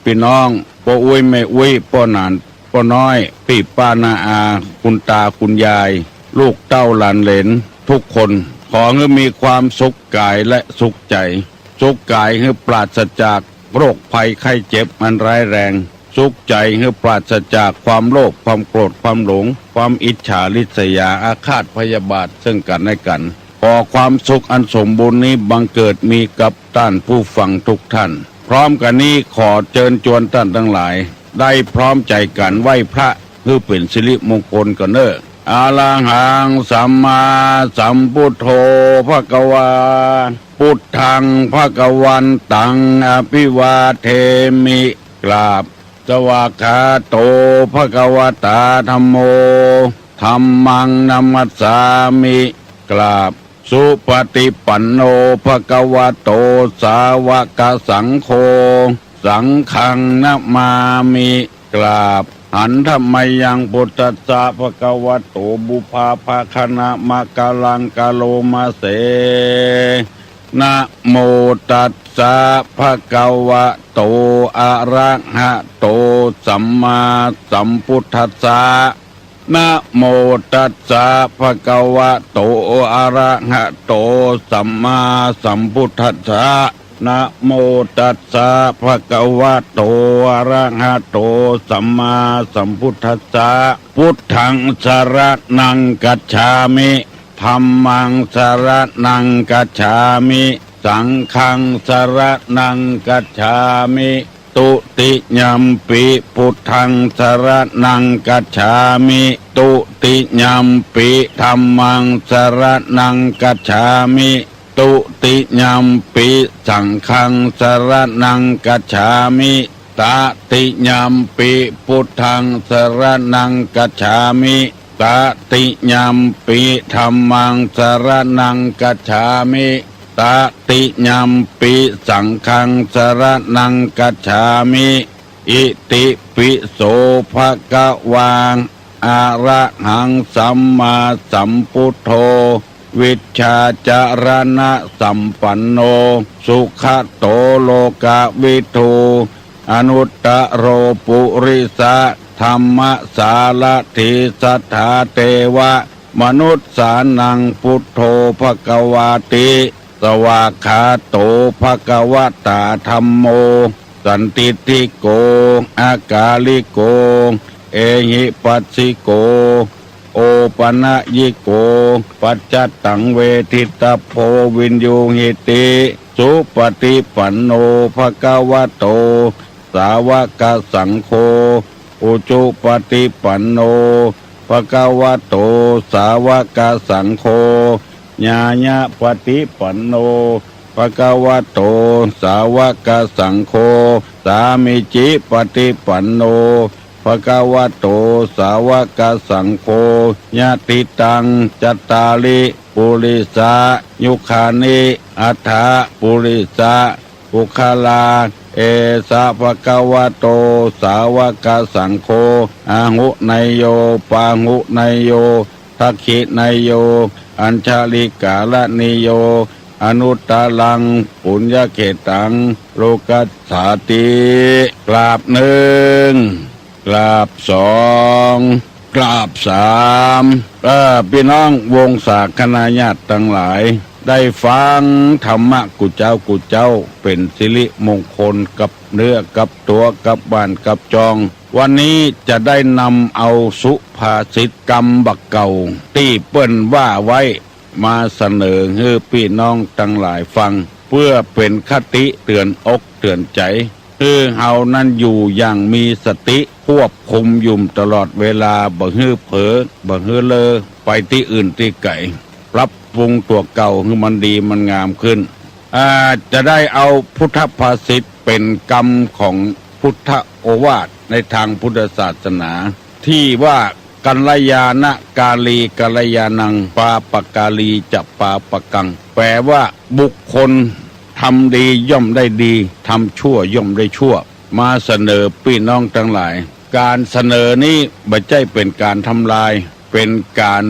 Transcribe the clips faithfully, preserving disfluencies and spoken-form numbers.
พี่น้อง ป้ออุ๊ยแม่อุ๊ย ป้อหนานป้อน้อย ปี้ป้าน้าอา คุณตาคุณยาย ลูกเต้าหลานเหลน ทุกคน ขอหื้อมีความสุขกายและสุขใจ๋ สุขกายหื้อปราศจากโรคภัยไข้เจ็บอันร้ายแรง สุขใจ๋หื้อปราศจากความโลภ ความโกรธ ความหลง ความอิจฉาริษยา อาฆาตพยาบาทซึ่งกั๋นและกั๋น ขอความสุขอันสมบูรณ์นี้บังเกิดมีกับต้านผู้ฟังทุกท่าน พร้อมกั๋นนี้ขอเจิญจวนต้านตังหลาย ได้พร้อมใจ๋กั๋นไหว้พระ หื้อเป๋นสิริมงคลกั๋นเน่อ อะระหัง สัมมาสัมพุทโธ ภะคะวา พุทธัง ภะคะวันตัง อะภิวาเทมิ กราบ สวากขาโต ภะคะวะตา ธัมโม ธัมมัง นะมัสสามิ กราบ สุปฏิปันโน ภะคะวะโต สาวกสังโฆ สังฆัง นะมามิ กราบ หันทะมะยัง พุทธัสสะ ภะคะวะโต ปุพพาภะคะนะมะกะลัง กะโรมะเส นะโมตัสสะ ภะคะวะโต อะระหะโต สัมมาสัมพุทธัสสะ นะโมตัสสะ ภะคะวะโต อะระหะโต สัมมาสัมพุทธัสสะ นะโมตัสสะ ภะคะวะโต อะระหะโต สัมมาสัมพุทธัสสะ พุทธัง สะระณัง กัจฉามิ ธัมมัง สะระณัง กัจฉามิ สังฆัง สะระณัง กัจฉามิ ตุติยัมปิ พุทธัง สะระณัง กัจฉามิ ตุติยัมปิ ธัมมัง สะระณัง กัจฉามิ ตุติยัมปิ สังฆัง สะระณัง กัจฉามิ ตติยัมปิ พุทธัง สะระณัง กัจฉามิ ตติยัมปิ ธัมมัง สะระณัง กัจฉามิ ตติยัมปิ สังฆัง สะระณัง กัจฉามิ อิติปิโส ภะคะวา อะระหัง สัมมาสัมพุทโธ วิชชาจะระณะสัมปันโน สุขะโต โลกะวิทู อนุตตะโร ปุริสะธัมมะสารถี สัทธาเตวะมนุสสานัง พุทโธ ภะคะวาติ สวากขาโต ภะคะวะตา ธัมโม สันทิฏฐิโก อะกาลิโก เอหิปัสสิโก โอปะนะยิโก ปัจจะตัง เวทิตะโพ วินยูหิติ สุปฏิปันโน ภะคะวะโต สาวกสังโฆ อุจุปฏิปันโน ภะคะวะโต สาวกสังโฆ ญาณปฏิปันโน ภะคะวะโต สาวกสังโฆ สามีจิปฏิปันโน ภะคะวะโต สาวกสังโฆ ยะถิตัง จัตตาริ ปุริสายุคานิ อัฏฐะ ปุริสะ ปุคคลา เอสะ ภะคะวะโต สาวกสังโฆ อาหุเนยโย ปาหุเนยโย ทักขิเนยโย อัญชลิกาละนิโย อนุตตรัง ปุญญเขตตัง โลกัสสาติ กราบหนึ่ง กราบสอง กราบสาม เออ ปี้น้องวงศาคณาญาติตังหลาย ได้ฟังธรรมะกู้เจ๊ากู้เจ๊า เป๋นสิริมงคลกับเนื้อกับตั๋วกับบ้านกับจอง วันนี้จะได้นำเอาสุภาษิตกำบ่าเก่าตี้เปิ้นว่าไว้ มาเสนอหื้อปี้น้องตังหลายฟัง เปื้อเป๋นคติเตื๋อนอกเตื๋อนใจ๋ หื้อเฮานั้นอยู่อย่างมีสติ ควบคุมอยู่ตลอดเวลา บ่หื้อเผลอ บ่หื้อเลอ ไปตี้อื่นตี้ไก๋ ปรับปรุงตั๋วเก่าหื้อมันดีมันงามขึ้น อ่า จะได้เอาพุทธภาษิตเป๋นกำของพุทธโอวาทในตางพุทธศาสนา ตี้ว่า กัลยาณกาลีกัลยาณัง ปาปกาลีจะปาปกัง แป๋ว่า บุคคลทำดีย่อมได้ดี ทำชั่วย่อมได้ชั่ว มาเสนอปี้น้องตังหลาย ก๋านเสนอนี้บ่ใจ้เป๋นก๋านทำลาย เป๋นก๋าน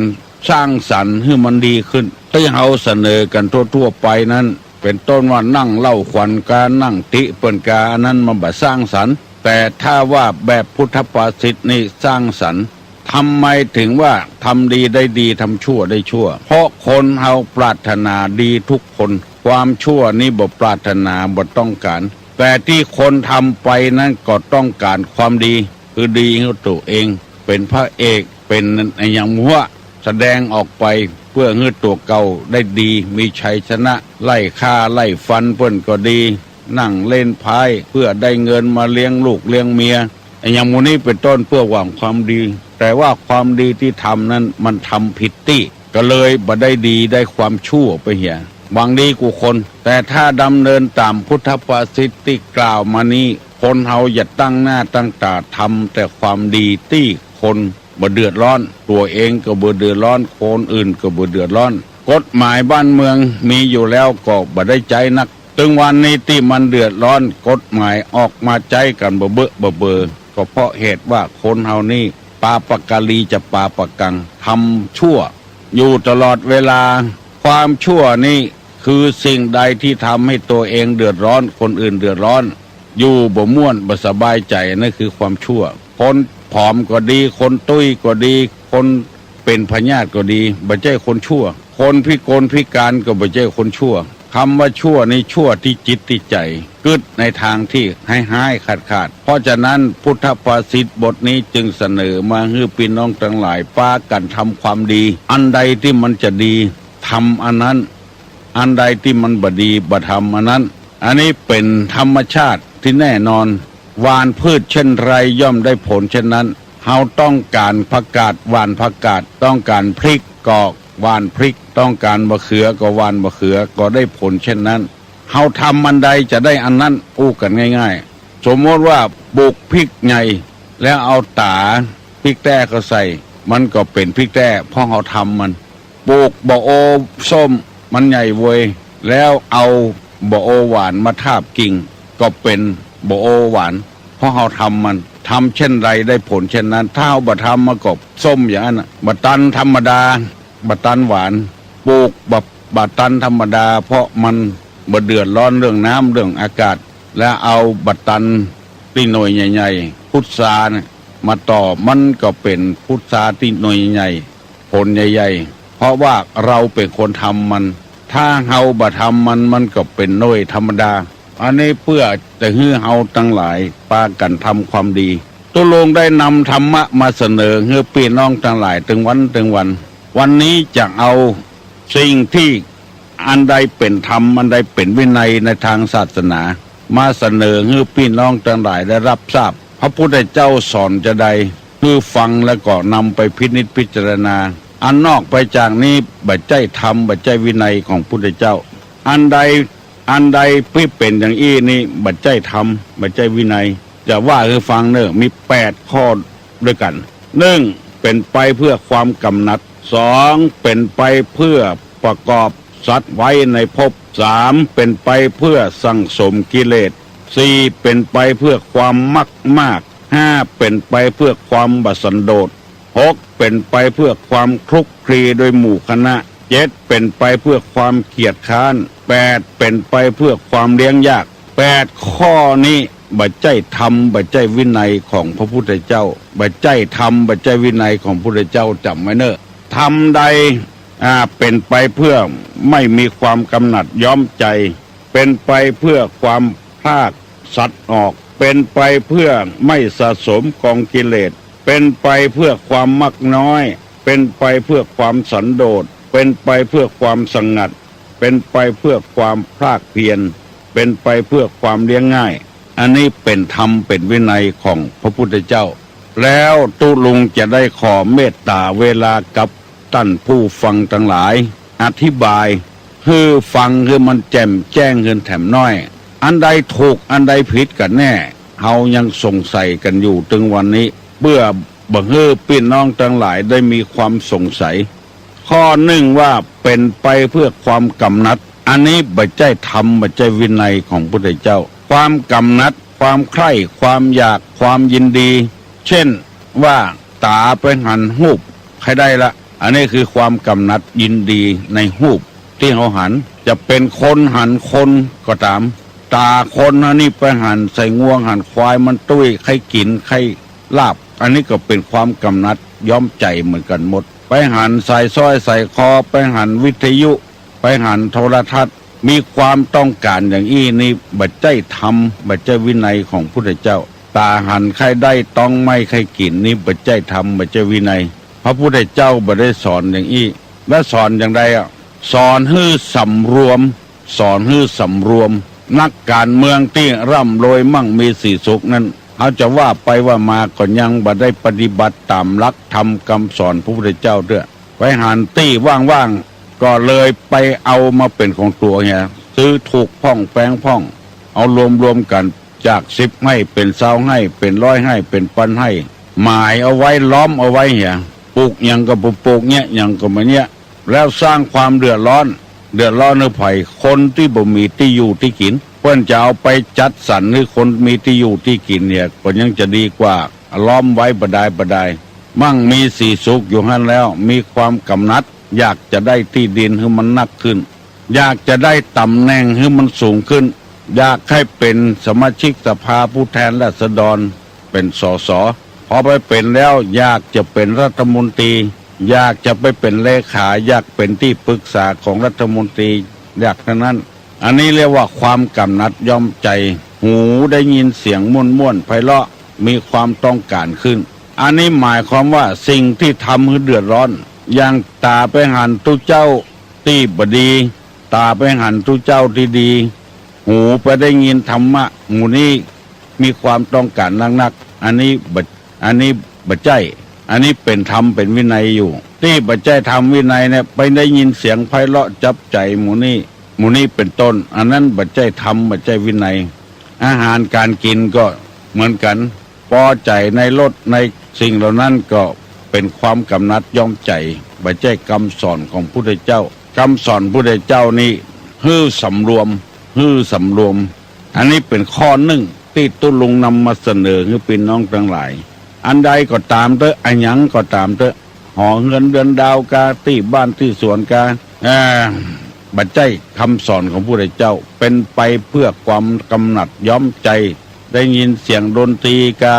สร้างสรรค์หื้อมันดีขึ้น ตี้เฮาเสนอกั๋นทั่วๆ ไปนั้น เป๋นต้นว่านั่งเล่าขวัญกา นั่งติเปิ้นกา อันนั้นมันบ่สร้างสรรค์ แต่ถ้าว่าแบบพุทธภาษิตนี่สร้างสรรค์ ทำไมถึงว่าทำดีได้ดี ทำชั่วได้ชั่ว เพราะคนเฮาปรารถนาดีทุกคน ความชั่วนี่บ่ปรารถนา บ่ต้องก๋าน แต่ตี้คนทำไปนั้นก็ต้องก๋านความดี คือดีหื้อตั๋วเอง เป๋นพระเอก เป๋นอะหยังบ่ฮู้ แสดงออกไปเปื้อหื้อตั๋วเก่าได้ดี มีชัยชนะ ไล่ฆ่าไล่ฟันเปิ้นก็ดี นั่งเล่นไพ่เปื้อได้เงินมาเลี้ยงลูกเลี้ยงเมีย อะหยังหมู่นี้เป๋นต้น เปื้อหวังความดี แต่ว่าความดีตี้ทำนั้นมันทำผิดตี้ ก็เลยบ่ได้ดี ได้ความชั่วไปเหีย หวังดีกู้คน แต่ถ้าดำเนินต๋ามพุทธภาษิตตี้กล่าวมานี้ คนเฮาอย่าตั้งหน้าตั้งต๋าทำแต่ความดีตี้คนบ่เดือดร้อน ตั๋วเองก็บ่เดือดร้อน คนอื่นก็บ่เดือดร้อน กฎหมายบ้านเมืองมีอยู่แล้วก็บ่ได้ใจ๊นัก ตึงวันนี้ตี้มันเดือดร้อน กฎหมายออกมาใจ๊กั๋นบ่เบอะบ่เบอ ก็เพราะเหตุว่าคนเฮานี่ ปาปะกะลีจะปาปะกัง ทำชั่วอยู่ตลอดเวลา ความชั่วนี่คือสิ่งใดตี้ทำหื้อตั๋วเองเดือดร้อน คนอื่นเดือดร้อน อยู่บ่ม่วนบ่สบายใจ๋ นั่นคือความชั่ว คนผอมก็ดี คนตุ้ยก็ดี คนเป๋นพยาธิก็ดี บ่ใจ้คนชั่ว คนพิกลพิก๋านก็บ่ใจ้คนชั่ว กำว่าชั่วนี่ชั่วตี้จิตตี้ใจ๋ กึ๊ดในตางตี้ฮ้ายๆ ขาดๆ เพราะฉะนั้นพุทธภาษิตบทนี้จึงเสนอมาหื้อปี้น้องตังหลายปากั๋นทำความดี อันใดตี้มันจะดี ทำอันนั้น อันใดตี้มันบ่ดี บ่ทำอันนั้น อันนี้เป๋นธรรมชาติตี้แน่นอน หว่านพืชเช่นไรย่อมได้ผลเช่นนั้น เฮาต้องก๋านผักกาด หว่านผักกาด ต้องก๋านพริกก็หว่านพริก ต้องก๋านมะเขือก็หว่านมะเขือ ก็ได้ผลเช่นนั้น เฮาทำอันใดจะได้อันนั้น อู้กั๋นง่ายๆ สมมติว่าปลูกพริกใหญ่ แล้วเอาต๋าพริกแต้เข้าใส่ มันก็เป๋นพริกแต้ เพราะเฮาทำมัน ปลูกบ่อโอส้ม มันใหญ่เวย แล้วเอาบ่อโอหว่านมาทาบกิ่ง ก็เป๋นบ่อโอหว่าน เพราะเฮาทำมัน ทำเช่นไรได้ผลเช่นนั้น ถ้าเฮาบ่ทำมันก็ส้มอย่างนั้นน่ะ บ่าตันธรรมดา บ่าตันหว่าน ปลูกบ่า บ่าตันธรรมดา เพราะมันบ่เดือดร้อนเรื่องน้ำเรื่องอากาศ แล้วเอาบ่าตันตี้หน่วยใหญ่ๆ พุทราน่ะมาต่อ มันก็เป๋นพุทราตี้หน่วยใหญ่ ผลใหญ่ๆ เพราะว่าเฮาเป๋นคนทำมัน ถ้าเฮาบ่ทำมัน มันก็เป๋นหน่วยธรรมดา อันนี้เปื้อจะหื้อเฮาตังหลายปากั๋นทำความดี ตุ๊ลุงได้นำธรรมะมาเสนอหื้อปี้น้องตังหลายตึงวันตึงวัน วันนี้จะเอาสิ่งตี้อันใดเป๋นธรรม อันใดเป๋นวินัยในตางศาสนา มาเสนอหื้อปี้น้องตังหลายได้รับทราบ พระพุทธเจ้าสอนจาใด หื้อฟังแล้วก็นำไปพินิจพิจารณา อันนอกไปจากนี้บ่ใจ้ธรรม บ่ใจ้วินัยของพุทธเจ้า อันใด อันใดตี้เป๋นอย่างอี้นี้บ่ใจ้ธรรม บ่ใจ้วินัย จะว่าหื้อฟังเน่อ มีแปดข้อด้วยกั๋น นึ่ง เป๋นไปเพื่อความกำหนัด สอง เป๋นไปเพื่อประกอบสัตว์ไว้ในภพ สาม เป๋นไปเพื่อสั่งสมกิเลส สี่ เป๋นไปเพื่อความมักมาก ห้า เป๋นไปเพื่อความบ่สันโดษ หก เป๋นไปเพื่อความคลุกคลีโดยหมู่คณะ เจ็ด เป๋นไปเพื่อความเกียจคร้าน แปด เป๋นไปเพื่อความเลี้ยงยาก แปดข้อนี้บ่ใจ้ธรรม บ่ใจ้วินัยของพระพุทธเจ้า บ่ใจ้ธรรม บ่ใจ้วินัยของพุทธเจ้า จ๋ำไว้เน่อ ธรรมใด อ่า เป๋นไปเพื่อไม่มีความกำหนัดย้อมใจ เป๋นไปเพื่อความพรากสัตว์ออก เป๋นไปเพื่อไม่สะสมกองกิเลส เป๋นไปเพื่อความมักน้อย เป๋นไปเพื่อความสันโดษ เป๋นไปเพื่อความสงัด เป๋นไปเพื่อความพรากเพียร เป๋นไปเพื่อความเลี้ยงง่าย อันนี้เป๋นธรรมเป๋นวินัยของพระพุทธเจ้า แล้วตุ๊ลุงจะได้ขอเมตต๋าเวลากับต้านผู้ฟังตังหลาย อธิบายหื้อฟังหื้อมันแจ่มแจ้งหื้อแถมน้อย อันใดถูกอันใดผิดกั๋นแน่ เฮายังสงสัยกั๋นอยู่ตึงวันนี้ เปื้อบ่หื้อปี้น้องตังหลายได้มีความสงสัย ข้อนึ่งว่าเป๋นไปเพื่อความกำหนัด อันนี้บ่ใจ้ธรรม บ่ใจ้วินัยของพุทธเจ้า ความกำหนัด ความใคร่ ความอยาก ความยินดี เช่นว่าต๋าไปหันฮูปใค่ได้ละ อันนี้คือความกำหนัดยินดีในฮูปตี้เฮาหัน จะเป๋นคนหันคนก็ต๋าม ต๋าคนอันนี้ไปหันใส่งัวหันควาย มันตุ้ยใค่กิ๋นใค่ลาบ อันนี้ก็เป๋นความกำหนัดย้อมใจ๋เหมือนกั๋นหมด ไปหันสายสร้อยสายคอ ไปหันวิทยุ ไปหันโทรทัศน์ มีความต้องก๋านอย่างอี้นี่ บ่ใจ้ธรรม บ่ใจ้วินัยของพุทธเจ้า ต๋าหันใค่ได้ต้องไหม้ใค่กิ๋นนี่ บ่ใจ้ธรรม บ่ใจ้วินัย พระพุทธเจ้าบ่ได้สอนอย่างอี้ แล้วสอนอย่างใดอะ สอนหื้อสำรวม สอนหื้อสำรวม นักก๋านเมืองตี้ร่ำรวยมั่งมีสีสุขนั้น เฮาจะว่าไปว่ามาก็ยังบ่ได้ปฏิบัติต๋ามหลักธรรมกำสอนพระพุทธเจ้าเตื้อ ไปหันตี้ว่างๆ ก็เลยไปเอามาเป๋นของตั๋วเหีย ซื้อถูกพ่องแพงพ่อง เอารวมๆ กั๋น จากสิบไฮ่เป๋นซาวไฮ่ เป๋นร้อยไฮ่ เป๋นปันไฮ่ หมายเอาไว้ ล้อมเอาไว้เหีย ปลูกหยังก็บ่ปลูก เยียะหยังก็บ่เยียะ แล้วสร้างความเดือดร้อน เดือดร้อนหื้อใผ คนตี้บ่มีตี้อยู่ตี้กิ๋น เปิ้นจะเอาไปจัดสรรหื้อคนมีตี้อยู่ตี้กิ๋นเหีย ก็ยังจะดีกว่า ล้อมไว้บ่ดายบ่ดาย มั่งมีสีสุขอยู่หั้นแล้ว มีความกำหนัด อยากจะได้ตี้ดินหื้อมันนักขึ้น อยากจะได้ต๋ำแหน่งหื้อมันสูงขึ้น อยากใค่เป๋นสมาชิกสภาผู้แทนราษฎร เป๋น สส พอไปเป๋นแล้ว อยากจะเป๋นรัฐมนตรี อยากจะไปเป๋นเลขา อยากเป๋นตี้ปรึกษาของรัฐมนตรี อยากเต้านั้น อันนี้เรียกว่าความกำหนัดย้อมใจ๋ หูได้ยินเสียงม่วนๆ ไพเราะ มีความต้องก๋านขึ้น อันนี้หมายความว่าสิ่งตี้ทำหื้อเดือดร้อน อย่างต๋าไปหันตุ๊เจ้าตี้บ่ดี ต๋าไปหันตุ๊เจ้าตี้ดี หูไปได้ยินธรรมะหมู่นี้ มีความต้องก๋านนักๆ อันนี้บ่ อันนี้บ่ใจ้ อันนี้เป๋นธรรมเป๋นวินัยอยู่ ตี้บ่ใจ้ธรรมวินัยเนี่ย ไปได้ยินเสียงไพเราะจับใจ๋หมู่นี้ หมู่นี้เป๋นต้น อันนั้นบ่ใจ้ธรรม บ่ใจ้วินัย อาหารก๋านกิ๋นก็เหมือนกั๋น ปอใจ๋ในรสในสิ่งเหล่านั้นก็เป๋นความกำหนัดย้อมใจ๋ บ่ใจ้กำสอนของพุทธเจ้า กำสอนพุทธเจ้านี่หื้อสำรวม หื้อสำรวม อันนี้เป๋นข้อนึ่งตี้ตุ๊ลุงนำมาเสนอหื้อปี้น้องตังหลาย อันใดก็ต๋ามเต๊อะ อะหยังก็ต๋ามเต๊อะ หอเฮือนเดือนดาวกา ตี้บ้านตี้สวนกา เอ่อ บ่ใจ้กำสอนของพุทธเจ้า เป๋นไปเปื้อความกำหนัดย้อมใจ๋ ได้ยินเสียงดนตรีกา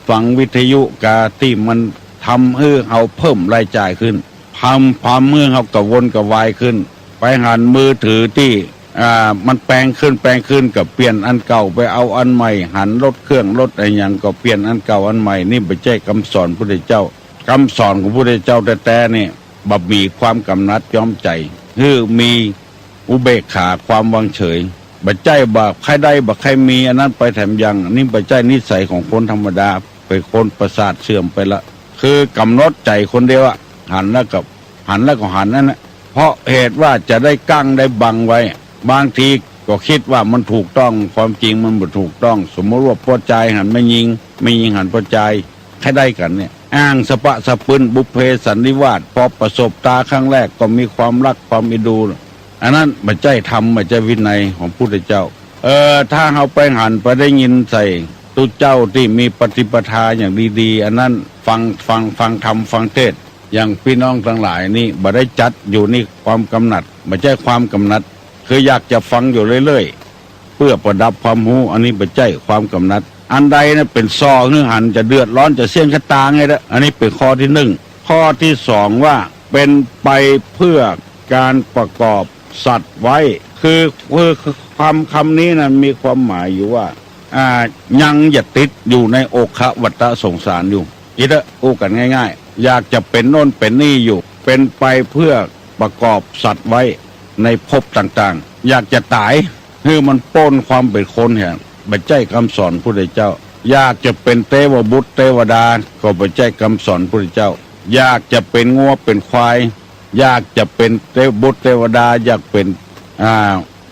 ฟังวิทยุกา ตี้มันทำหื้อเฮาเพิ่มรายจ่ายขึ้น ทำ ทำหื้อเฮากระวนกระวายขึ้น ไปหันมือถือตี้ อ่า มันแปลงขึ้น แปลงขึ้น ก็เปลี่ยนอันเก่า ไปเอาอันใหม่ หันรถเครื่องรถอะหยังก็เปลี่ยนอันเก่าอันใหม่ นี่บ่ใจ้กำสอนพุทธเจ้า กำสอนของพุทธเจ้าแต๊ๆ นี่ บ่มีความกำหนัดย้อมใจ๋ หื้อมีอุเบกขาความวางเฉย บ่ใจ้บ่ใค่ได้บ่ใค่มีอันนั้นไปแถมยัง นี่บ่ใจ้นิสัยของคนธรรมดา เป๋นคนประสาทเสื่อมไปละ คือกำหนดใจ๋คนเดียวอะ หันแล้วก็ หันแล้วก็หันนั้นแหละ เพราะเหตุว่าจะได้กั้งได้บังไว้ บางทีก็กึ๊ดว่ามันถูกต้อง ความจริงมันบ่ถูกต้อง สมมุติว่าป้อจายหันแม่ญิง แม่ญิงหันป้อจาย ใค่ได้กั๋นเนี่ย อ้างสะปะสะปืน บุพเพสันนิวาส พอประสบต๋าครั้งแรกก็มีความฮักความเอ็นดู อันนั้นบ่ใจ้ธรรม บ่ใจ้วินัยของพุทธเจ้า เออ ถ้าเฮาไปหันไปได้ยินใส่ตุ๊เจ้าตี้มีปฏิปทาอย่างดีๆ อันนั้นฟัง ฟัง ฟังธรรมฟังเทศน์ อย่างปี้น้องตังหลายนี่ บ่ได้จัดอยู่นี่ความกำหนัด บ่ใจ้ความกำหนัด คืออยากจะฟังอยู่เรื่อยๆ เปื้อประดับความฮู้ อันนี้บ่ใจ้ความกำหนัด อันใดนะเป๋นส่อหื้อหันจะเดือดร้อนจะเสี้ยงชะตาไงละ อันนี้เป๋นข้อตี้นึ่ง ข้อตี้สองว่าเป๋นไปเปื้อก๋านประกอบสัตว์ไว้ คือ คือ คือคำ คำนี้นะมีความหมายอยู่ว่า อ่า ยังอย่าติดอยู่ในโอฆะวัฏฏะสงสารอยู่ อิเตอะ อู้กั๋นง่ายๆ อยากจะเป๋นโน่นเป๋นนี่อยู่ เป๋นไปเปื้อประกอบสัตว์ไว้ในภพต่างๆ อยากจะต๋าย หื้อมันป๊นความเป๋นคนเหีย บ่ใจ้กำสอนพุทธเจ้า อยากจะเป๋นเตวบุตรเตวดา ก็บ่ใจ้กำสอนพุทธเจ้า อยากจะเป๋นงัวเป๋นควาย อยากจะเป๋นเตวบุตรเตวดา อยากเป๋น อ่า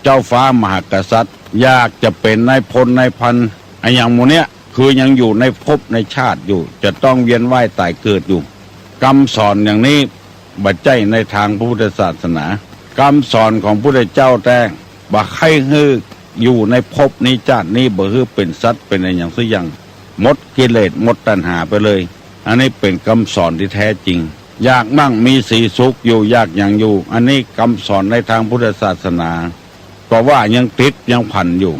เจ้าฟ้ามหากษัตริย์ อยากจะเป๋นนายพลนายพัน อะหยังหมู่เนี้ย คือยังอยู่ในภพในชาติอยู่ จะต้องเวียนว่ายต๋ายเกิดอยู่ กำสอนอย่างนี้ บ่ใจ้ในตางพระพุทธศาสนา กำสอนของพุทธเจ้าแต๊ บ่ใค่หื้ออยู่ในภพนี้ชาตินี้ บ่หื้อเป๋นสัตว์เป๋นอะหยังสักอย่าง หมดกิเลสหมดตัณหาไปเลย อันนี้เป๋นกำสอนตี้แต๊จริง อยากมั่งมีสีสุขอยู่ อยากหยังอยู่ อันนี้กำสอนในตางพุทธศาสนา ก็ว่ายังติดยังพันอยู่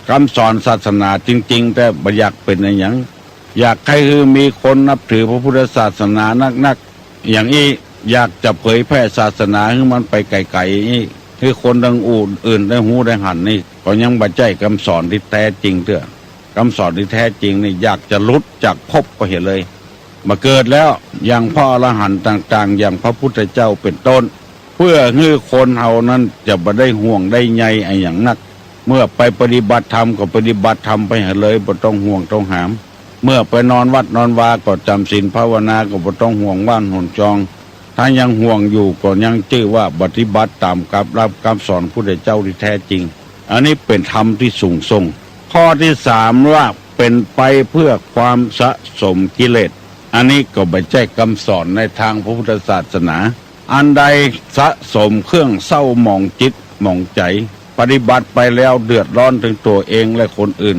กำสอนศาสนาจริงๆ แต่บ่อยากเป๋นอะหยัง อยากใค่หื้อมีคนนับถือพระพุทธศาสนานักๆ อย่างอี้ อยากจะเผยแผ่ศาสนาหื้อมันไปไก๋ๆ อี้ หื้อคนดังอื่นได้ฮู้ได้หันนี่ ก็ยังบ่ใจ้กำสอนตี้แต๊จริงเตื้อ กำสอนตี้แต๊จริงนี่ อยากจะหลุดจากภพไปเหียเลย บ่เกิดแล้ว อย่างพระอรหันต์ต่างๆ อย่างพระพุทธเจ้าเป๋นต้น เปื้อหื้อคนเฮานั้นจะบ่ได้ห่วงได้ใยอะหยังนัก เมื่อไปปฏิบัติธรรมก็ปฏิบัติธรรมไปเหียเลย บ่ต้องห่วงต้องหาม เมื่อไปนอนวัดนอนวาก็จ๋ำศีลภาวนาก็บ่ต้องห่วงบ้านหนจอง ถ้ายังห่วงอยู่ก็ยังจื้อว่าปฏิบัติต๋ามกำรับกำสอนพุทธเจ้าตี้แต๊จริง อันนี้เป๋นธรรมตี้สูงส่ง ข้อตี้สามว่าเป๋นไปเปื้อความสะสมกิเลส อันนี้ก็บ่ใจ้กำสอนในตางพระพุทธศาสนา อันใดสะสมเครื่องเศร้าหมองจิตหมองใจ๋ ปฏิบัติไปแล้วเดือดร้อนเถิงตั๋วเองและคนอื่น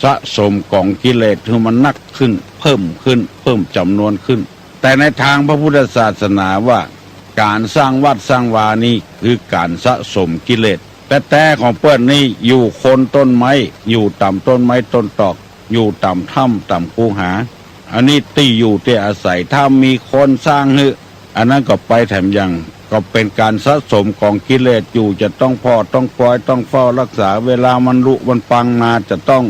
สะสมก๋องกิเลสหื้อมันนักขึ้น เพิ่มขึ้น เพิ่มจ๋ำนวนขึ้น แต่ในตางพระพุทธศาสนาว่า ก๋านสร้างวัดสร้างวานี้คือก๋านสะสมกิเลส แต๊ๆ ของเปิ้นนี้อยู่โคนต้นไม้ อยู่ต๋ามต้นไม้ต้นตอก อยู่ต๋ามถ้ำต๋ามคูหา อันนี้ตี้อยู่ตี้อาศัย ถ้ามีคนสร้างหื้อ อันนั้นก็ไปแถมยัง ก็เป๋นก๋านสะสมก๋องกิเลสอยู่ จะต้องผ่อต้องปอย ต้องเฝ้ารักษา เวลามันรุมันปังมาจะต้อง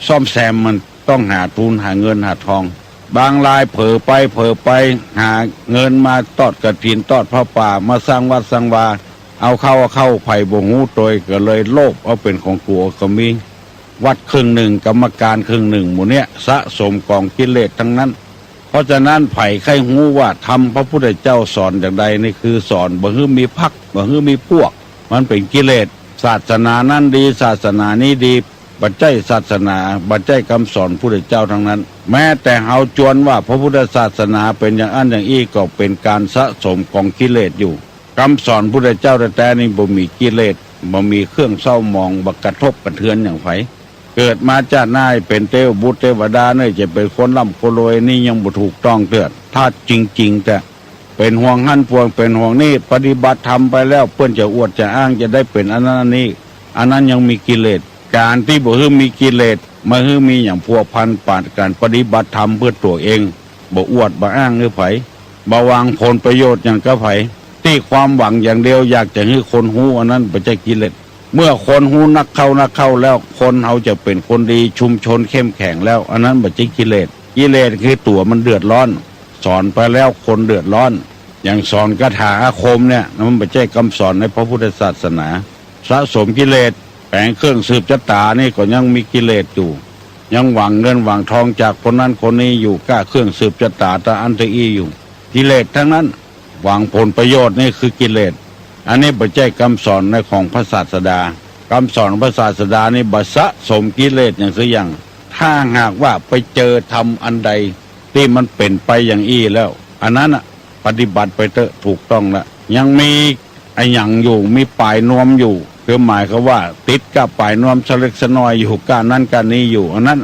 ซ่อมแซมมัน ต้องหาทุนหาเงินหาทอง บางรายเผลอไปเผลอไป หาเงินมาตอดกฐินตอดผ้าป่า มาสร้างวัดสร้างวา เอาเข้าเอาเข้า ใผบ่ฮู้ตวยก็เลยโลภเอาเป๋นของตั๋วก็มี วัดครึ่งนึ่ง กรรมการครึ่งนึ่ง หมู่เนี้ยสะสมก๋องกิเลสตังนั้น เพราะฉะนั้นใผใค่ฮู้ว่าธรรมพระพุทธเจ้าสอนจาใดนี่คือสอนบ่หื้อมีพรรค บ่หื้อมีพวก มันเป๋นกิเลส ศาสนานั้นดี ศาสนานี้ดี บ่ใจ้ศาสนา บ่ใจ้กำสอนพุทธเจ้าตังนั้น แม้แต่เฮาจวนว่าพระพุทธศาสนาเป๋นอย่างอั้นอย่างอี้ก็เป๋นก๋านสะสมก๋องกิเลสอยู่ กำสอนพุทธเจ้าแต๊ๆ นี่บ่มีกิเลส บ่มีเครื่องเศร้าหมอง บ่กระทบกระเทือนอย่างใผ เกิดมาจาติหน้าเป๋นเตวบุตรเตวดาเน่ย จะเป๋นคนร่ำคนรวยนี่ยังบ่ถูกต้องเตื้อ ถ้าจริงๆ แต๊ เป๋นห่วงหั้นปวง เป๋นห่วงนี่ ปฏิบัติธรรมไปแล้วเปิ้นจะอวดจะอ้างจะได้เป๋นอันนั้นอันนี้ อันนั้นยังมีกิเลส ก๋านตี้บ่หื้อมีกิเลส บ่หื้อมีหยังพัวพันปะก๋านปฏิบัติธรรมเปื้อตั๋วเอง บ่อวดบ่อ้างหื้อใผ บ่หวังผลประโยชน์หยังกับใผ ตี้ความหวังอย่างเดียวอยากจะหื้อคนฮู้ อันนั้นบ่ใจ้กิเลส เมื่อคนฮู้นักเข้านักเข้าแล้ว คนเฮาจะเป๋นคนดี ชุมชนเข้มแข็งแล้ว อันนั้นบ่ใจ้กิเลส กิเลสคือตั๋วมันเดือดร้อน สอนไปแล้วคนเดือดร้อน อย่างสอนคาถาอาคมเนี่ย มันบ่ใจ้กำสอนในพระพุทธศาสนา สะสมกิเลส แป๋งเครื่องสืบชะต๋านี่ก็ยังมีกิเลสอยู่ ยังหวังเงินหวังทองจากคนนั้นคนนี้อยู่ ก้าเครื่องสืบชะต๋าตะอั้นตะอี้อยู่ กิเลสตังนั้น หวังผลประโยชน์นี่คือกิเลส อันนี้บ่ใจ้กำสอนในของพระศาสดา กำสอนพระศาสดานี่บ่สะสมกิเลสอย่างสักอย่าง ถ้าหากว่าไปเจอธรรมอันใดตี้มันเป๋นไปอย่างอี้แล้ว อันนั้นน่ะ ปฏิบัติไปเต๊อะ ถูกต้องละ ยังมีอะหยังอยู่ มีป๋ายนวมอยู่ คือหมายความว่าติดก้าป๋ายนวมสะเล็กสะน้อยอยู่ ก้านั้นก้านี้อยู่ อันนั้น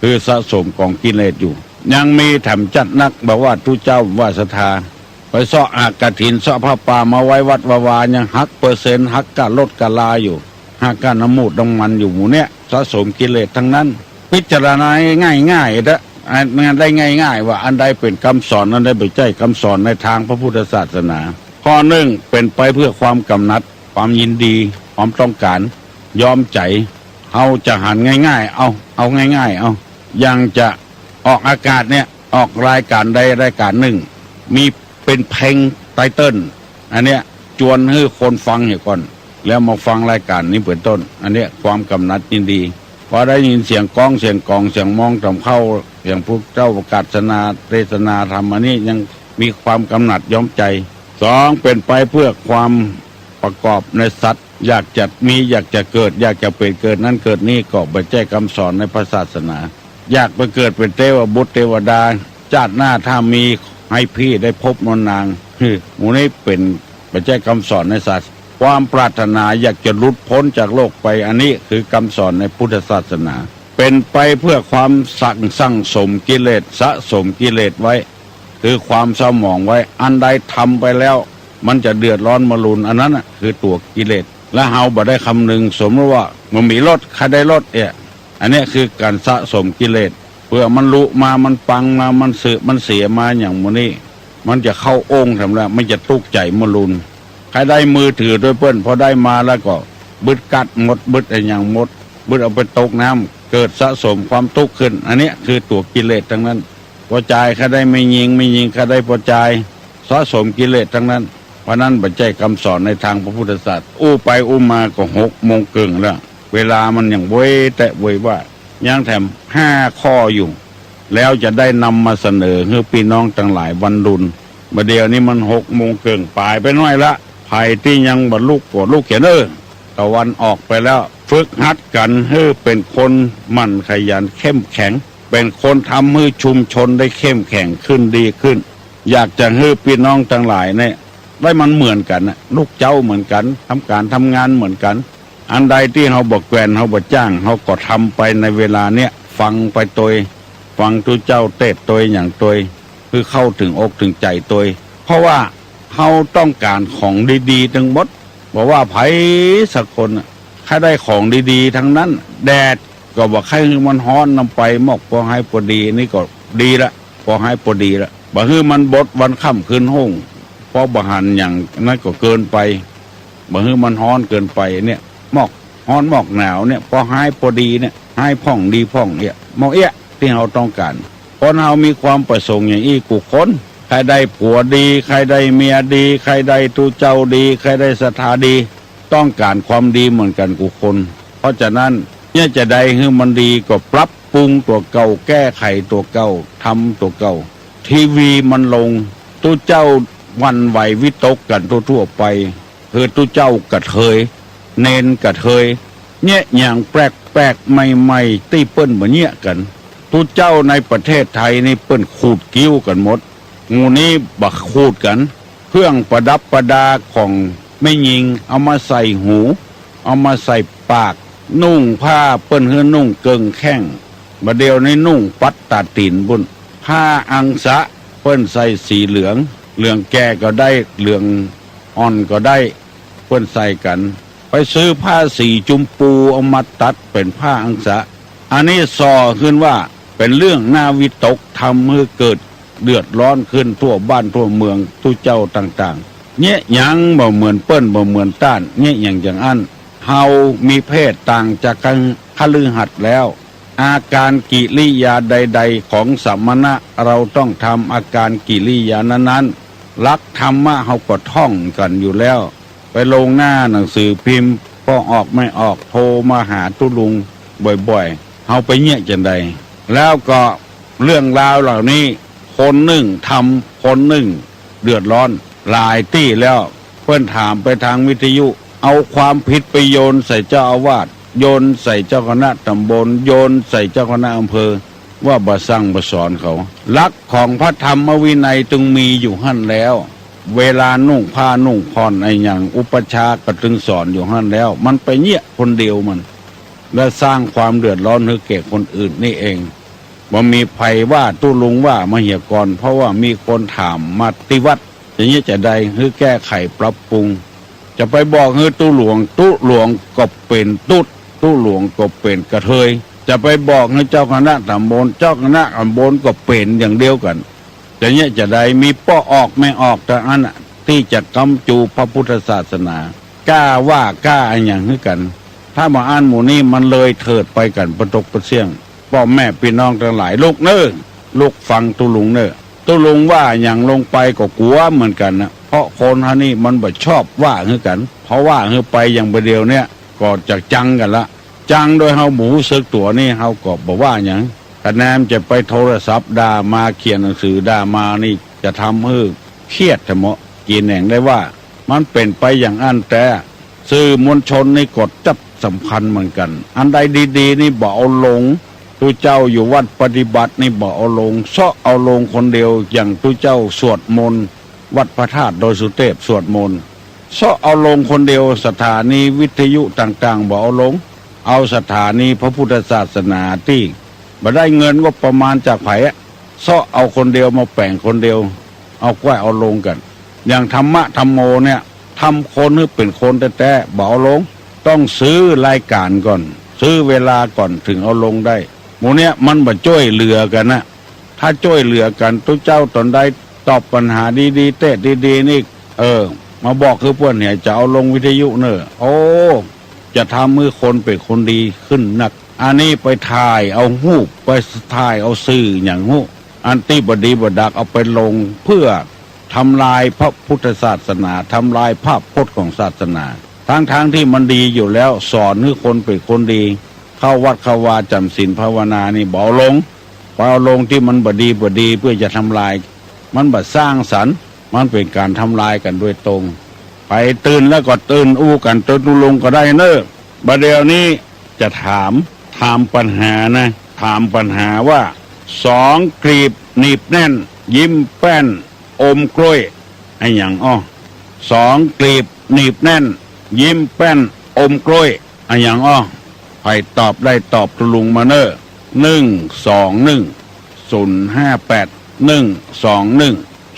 คือสะสมก๋องกิเลสอยู่ ยังมีแถมจัดนัก บ่ว่าตุ๊เจ้าบ่ว่าศรัทธา ไปเซาะหักกฐินเซาะผ้าป่ามาไว้วัดวาวา ยังหักเปอร์เซ็นต์ หักก้าลดก้าลาอยู่ หักก้าน้ำมูกน้ำมันอยู่ หมู่เนี้ยสะสมกิเลสตังนั้น พิจารณาง่ายๆ เต๊อะ อันนั้นได้ง่ายๆ ว่าอันใดเป๋นกำสอน อันใดบ่ใจ้กำสอนในตางพระพุทธศาสนา ข้อนึ่งเป๋นไปเปื้อความกำหนัด ความยินดี ความต้องก๋าน ย้อมใจ๋ เฮาจะหันง่ายๆ เอา เอาง่ายๆ เอา อย่างจะออกอากาศเนี่ย ออกรายก๋านใดรายก๋านนึ่ง มีเป๋นเพลงไตเติล อันเนี้ยจวนหื้อคนฟังเหียก่อน แล้วมาฟังรายก๋านนี้เป๋นต้น อันเนี้ยความกำหนัดยินดี พอได้ยินเสียงก๊องเสียงก๋องเสียงมองต๋ามเข้า เสียงพระเจ้าประกาศนาเตสนาธรรม อันนี้ยังมีความกำหนัดย้อมใจ๋ สองเป๋นไปเปื้อความประกอบในสัตว์ อยากจะมี อยากจะเกิด อยากจะเป๋นเกิดนั้นเกิดนี้ ก็บ่ใจ้กำสอนในพระศาสนา อยากไปเกิดเป๋นเตวบุตรเตวดา จาติหน้าถ้ามี หื้อพี่ได้พบนนนาง หื้อ หมู่นี้เป๋น บ่ใจ้กำสอนในศาสนา ความปรารถนาอยากจะหลุดป๊นจากโลกไป อันนี้คือกำสอนในพุทธศาสนา เป๋นไปเปื้อความสั่ง สั่งสมกิเลส สะสมกิเลสไว้ คือความเศร้าหมองไว้ อันใดทำไปแล้ว มันจะเดือดร้อนมรุน อันนั้นน่ะคือตั๋วกิเลส และเฮาบ่ได้คำนึง สมมุติว่าบ่มีรถ ใค่ได้รถเนี่ย อันเนี้ยคือก๋านสะสมกิเลส เปื้อมันลุมา มันปังมา มันเสื่อม มันเสียมาอย่างหมู่นี้ มันจะเข้าองค์แถมแล้ว มันจะตุ๊กข์ใจ๋มรุน ใค่ได้มือถือตวยเปิ้น พอได้มาแล้วก็บึดกั๊ดหมด บึดอะหยังหมด บึดเอาไปตกน้ำ เกิดสะสมความตุ๊กข์ขึ้น อันเนี้ยคือตั๋วกิเลสตังนั้น ปอจาย ใค่ได้แม่ญิง แม่ญิง ใค่ได้ปอจาย สะสมกิเลสตังนั้น เพราะนั้นบ่ใจ้กำสอนในตางพระพุทธศาสนา อู้ไปอู้มาก็หกโมงเกิ่งแล้ว เวลามันยังเว้ยแต๊เว้ยว่า ยังแถมห้าข้ออยู่ แล้วจะได้นำมาเสนอหื้อปี้น้องตังหลายวันดุล บ่าเดี่ยวนี้มันหกโมงเกิ่งป๋ายไปหน้อยละ ใผตี้ยังบ่ลุกก็ลุกเหียเน่อ ตะวันออกไปแล้ว ฝึกหัดกั๋นหื้อเป๋นคนหมั่นขยันเข้มแข็ง เป๋นคนทำหื้อชุมชนได้เข้มแข็งขึ้นดีขึ้น อยากจะหื้อปี้น้องตังหลายเนี่ย ได้มันเหมือนกั๋นน่ะ ลูกเจ๊าเหมือนกั๋น ทำก๋านทำงานเหมือนกั๋น อันใดตี้เฮาบ่แกว่น เฮาบ่จ้าง เฮาก็ทำไปในเวลาเนี้ย ฟังไปตวย ฟังตุ๊เจ้าเตสน์ตวยหยังตวย คือเข้าเถิงอกเถิงใจ๋ตวย เพราะว่าเฮาต้องก๋านของดีๆ ตึงหมด บ่ว่าใผสักคนน่ะ ใค่ได้ของดีๆ ตังนั้น แดดก็บ่ใค่หื้อมันฮ้อนนำไป มอก ปอหายปอดี นี่ก็ดีละ ปอหายปอดีละ บ่หื้อมันบดวันค่ำคืนห้ง ปอบ่หันหยังนั้นก็เกินไป บ่หื้อมันฮ้อนเกินไปเนี่ย มอกฮ้อนมอกหนาวเนี่ย ปอหายปอดีเนี่ย หายพ่องดีพ่องเอี้ย มอกเอี้ย ตี้เฮาต้องก๋าน คนเฮามีความประสงค์อย่างอี้กู้คน ใค่ได้ผัวดี ใค่ได้เมียดี ใค่ได้ตุ๊เจ้าดี ใค่ได้ศรัทธาดี ต้องก๋านความดีเหมือนกั๋นกู้คน เพราะฉะนั้น เยียะจะใดหื้อมันดีก็ปรับปรุงตั๋วเก่า แก้ไขตั๋วเก่า ทำตั๋วเก่า ทีวีมันลง ตุ๊เจ้าหวั่นไหววิตกกั๋นทั่วๆ ไป คือตุ๊เจ้ากระเทย เณรกระเทย เยียะหยังแปลกๆ ใหม่ๆ ตี้เปิ้นบ่เยียะกั๋น ตุ๊เจ้าในประเทศไทยนี่เปิ้นขูดคิ้วกั๋นหมด หมู่นี้บ่ขูดกั๋น เครื่องประดับประดาของแม่ญิง เอามาใส่หู เอามาใส่ปาก นุ่งผ้าเปิ้นหื้อนุ่งเกิ่งแข้ง บ่าเดี่ยวนี้นุ่งปัดตาตี๋นปู้น ผ้าอังสะเปิ้นใส่สีเหลือง เหลืองแก่ก็ได้ เหลืองอ่อนก็ได้ เปิ้นใส่กั๋น ไปซื้อผ้าสีจุมปูเอามาตัดเป๋นผ้าอังสะ อันนี้ส่อขึ้นว่าเป๋นเรื่องน่าวิตก ทำหื้อเกิดเดือดร้อนขึ้นทั่วบ้านทั่วเมือง ตุ๊เจ้าต่างๆ เยียะหยังบ่เหมือนเปิ้น บ่เหมือนต้าน เยียะหยังอย่างอั้น เฮามีเพศต่างจากคฤหัสถ์แล้ว อาการกิริยาใดๆ ของสมณะ เราต้องทำอาการกิริยานั้นๆ หลักธรรมะเฮาก็ท่องกั๋นอยู่แล้ว ไปลงหน้าหนังสือพิมพ์ ปอออกแม่ออก โทรมาหาตุ๊ลุงบ่อยๆ เฮาไปเยียะจั่งใด แล้วก็เรื่องราวเหล่านี้ คนนึ่งทำ คนนึ่งเดือดร้อน หลายตี้แล้ว เปิ้นถามไปตางวิทยุ เอาความผิดไปโยนใส่เจ้าอาวาส โยนใส่เจ้าคณะต๋ำบล โยนใส่เจ้าคณะอำเภอ ว่าบ่สั่งบ่สอนเขา หลักของพระธรรมวินัยตึงมีอยู่หั้นแล้ว เวลานุ่งผ้านุ่งผ่อนอะหยัง อุปัชฌาย์ก็ตึงสอนอยู่หั้นแล้ว มันไปเยียะคนเดียวมัน และสร้างความเดือดร้อนหื้อแก่คนอื่นนี่เอง บ่มีใผว่าตุ๊ลุงว่ามาเหียก่อน เพราะว่ามีคนถามมาตี้วัด จะเยียะจั่งใดหื้อแก้ไขปรับปรุง จะไปบอกหื้อตุ๊หลวง ตุ๊หลวงก็เป๋นตุ๊ด ตุ๊หลวงก็เป๋นกระเทย จะไปบอกหื้อเจ้าคณะต๋ำบล เจ้าคณะต๋ำบลก็เป๋นอย่างเดียวกั๋น จะเยียะจั่งใด มีป้อออกแม่ออกเต้าอั้นน่ะ ตี้จะก๊ำจูพระพุทธศาสนา กล้าว่ากล้าอะหยังหื้อกั๋น ถ้าบ่อั้นหมู่นี้มันเลยเถิดไปกั๋นปะตกปะเสี้ยง ป้อแม่ปี้น้องตังหลาย ลุกเน่อ ลุกฟังตุ๊ลุงเน่อ ตุ๊ลุงว่าหยังลงไปก็กั๋วเหมือนกั๋นนะ เพราะคนเฮานี่มันบ่ชอบว่าหื้อกั๋น เพราะว่าหื้อไปอย่างบ่าเดี่ยวเนี้ย ก็จะจังกั๋นละ จังโดยเฮาบ่ฮู้สึกตั๋วนี่ เฮาก็บ่ว่าหยัง คะแนนจะไปโทรศัพท์ด่ามา เขียนหนังสือด่ามานี่ จะทำหื้อเครียดแท้เหมาะ กี่แหน่งได้ว่า มันเป๋นไปอย่างอั้นแต๊ สื่อมวลชนนี่ก็จับสำคัญเหมือนกั๋น อันใดดีๆ นี่บ่เอาลง ตุ๊เจ้าอยู่วัดปฏิบัตินี่บ่เอาลง เซาะเอาลงคนเดียว อย่างตุ๊เจ้าสวดมนต์ วัดพระธาตุดอยสุเทพสวดมนต์ เซาะเอาลงคนเดียว สถานีวิทยุต่างๆ บ่เอาลง เอาสถานีพระพุทธศาสนาตี้บ่ได้เงินงบประมาณจากใผอะ เซาะเอาคนเดียวมาแป๋งคนเดียว เอาก้อยเอาลงกั๋น อย่างธรรมะธัมโมเนี่ย ทำคนหื้อเป๋นคนแต๊ๆ บ่เอาลง ต้องซื้อรายก๋านก่อน ซื้อเวลาก่อน เถิงเอาลงได้ หมู่เนี่ยมันบ่จ้วยเหลือกั๋นนะ ถ้าจ้วยเหลือกั๋น ตุ๊เจ้าต๋อนใดตอบปัญหาดีๆ เต๊ะดีๆ นี่ เออ มาบอกคือเปิ้นเนี่ย จะเอาลงวิทยุเน่อ โอ้ จะทำหื้อคนเป๋นคนดีขึ้นนัก อันนี้ไปถ่ายเอาฮูป ไปถ่ายเอาสื่อหยังฮู้ อันตี้บ่ดีบ่ดักเอาไปลง เพื่อทำลายพระพุทธศาสนา ทำลายภาพพจน์ของศาสนา ทั้งๆ ตี้มันดีอยู่แล้ว สอนหื้อคนเป๋นคนดี เข้าวัดเข้าวาจ๋ำศีลภาวนานี่บ่เอาลง ไปเอาลงตี้มันบ่ดีบ่ดี เพื่อจะทำลาย มันบ่สร้างสรรค์ มันเป๋นก๋านทำลายกั๋นโดยตรง ไปตื่นแล้วก็ตื่นอู้กั๋น ตื่นอู้ลงก็ได้เน่อ บ่าเดี่ยวนี้จะถาม ถามปัญหานะ ถามปัญหาว่า สองกลีบหนีบแน่น ยิ้มแป้น อมกล้วย อะหยังอ้อ สองกลีบหนีบแน่น ยิ้มแป้น อมกล้วย อะหยังอ้อ ใผตอบได้ตอบตุ๊ลุงมาเน่อ หนึ่งสองหนึ่ง ศูนย์ห้าแปด หนึ่งสองหนึ่ง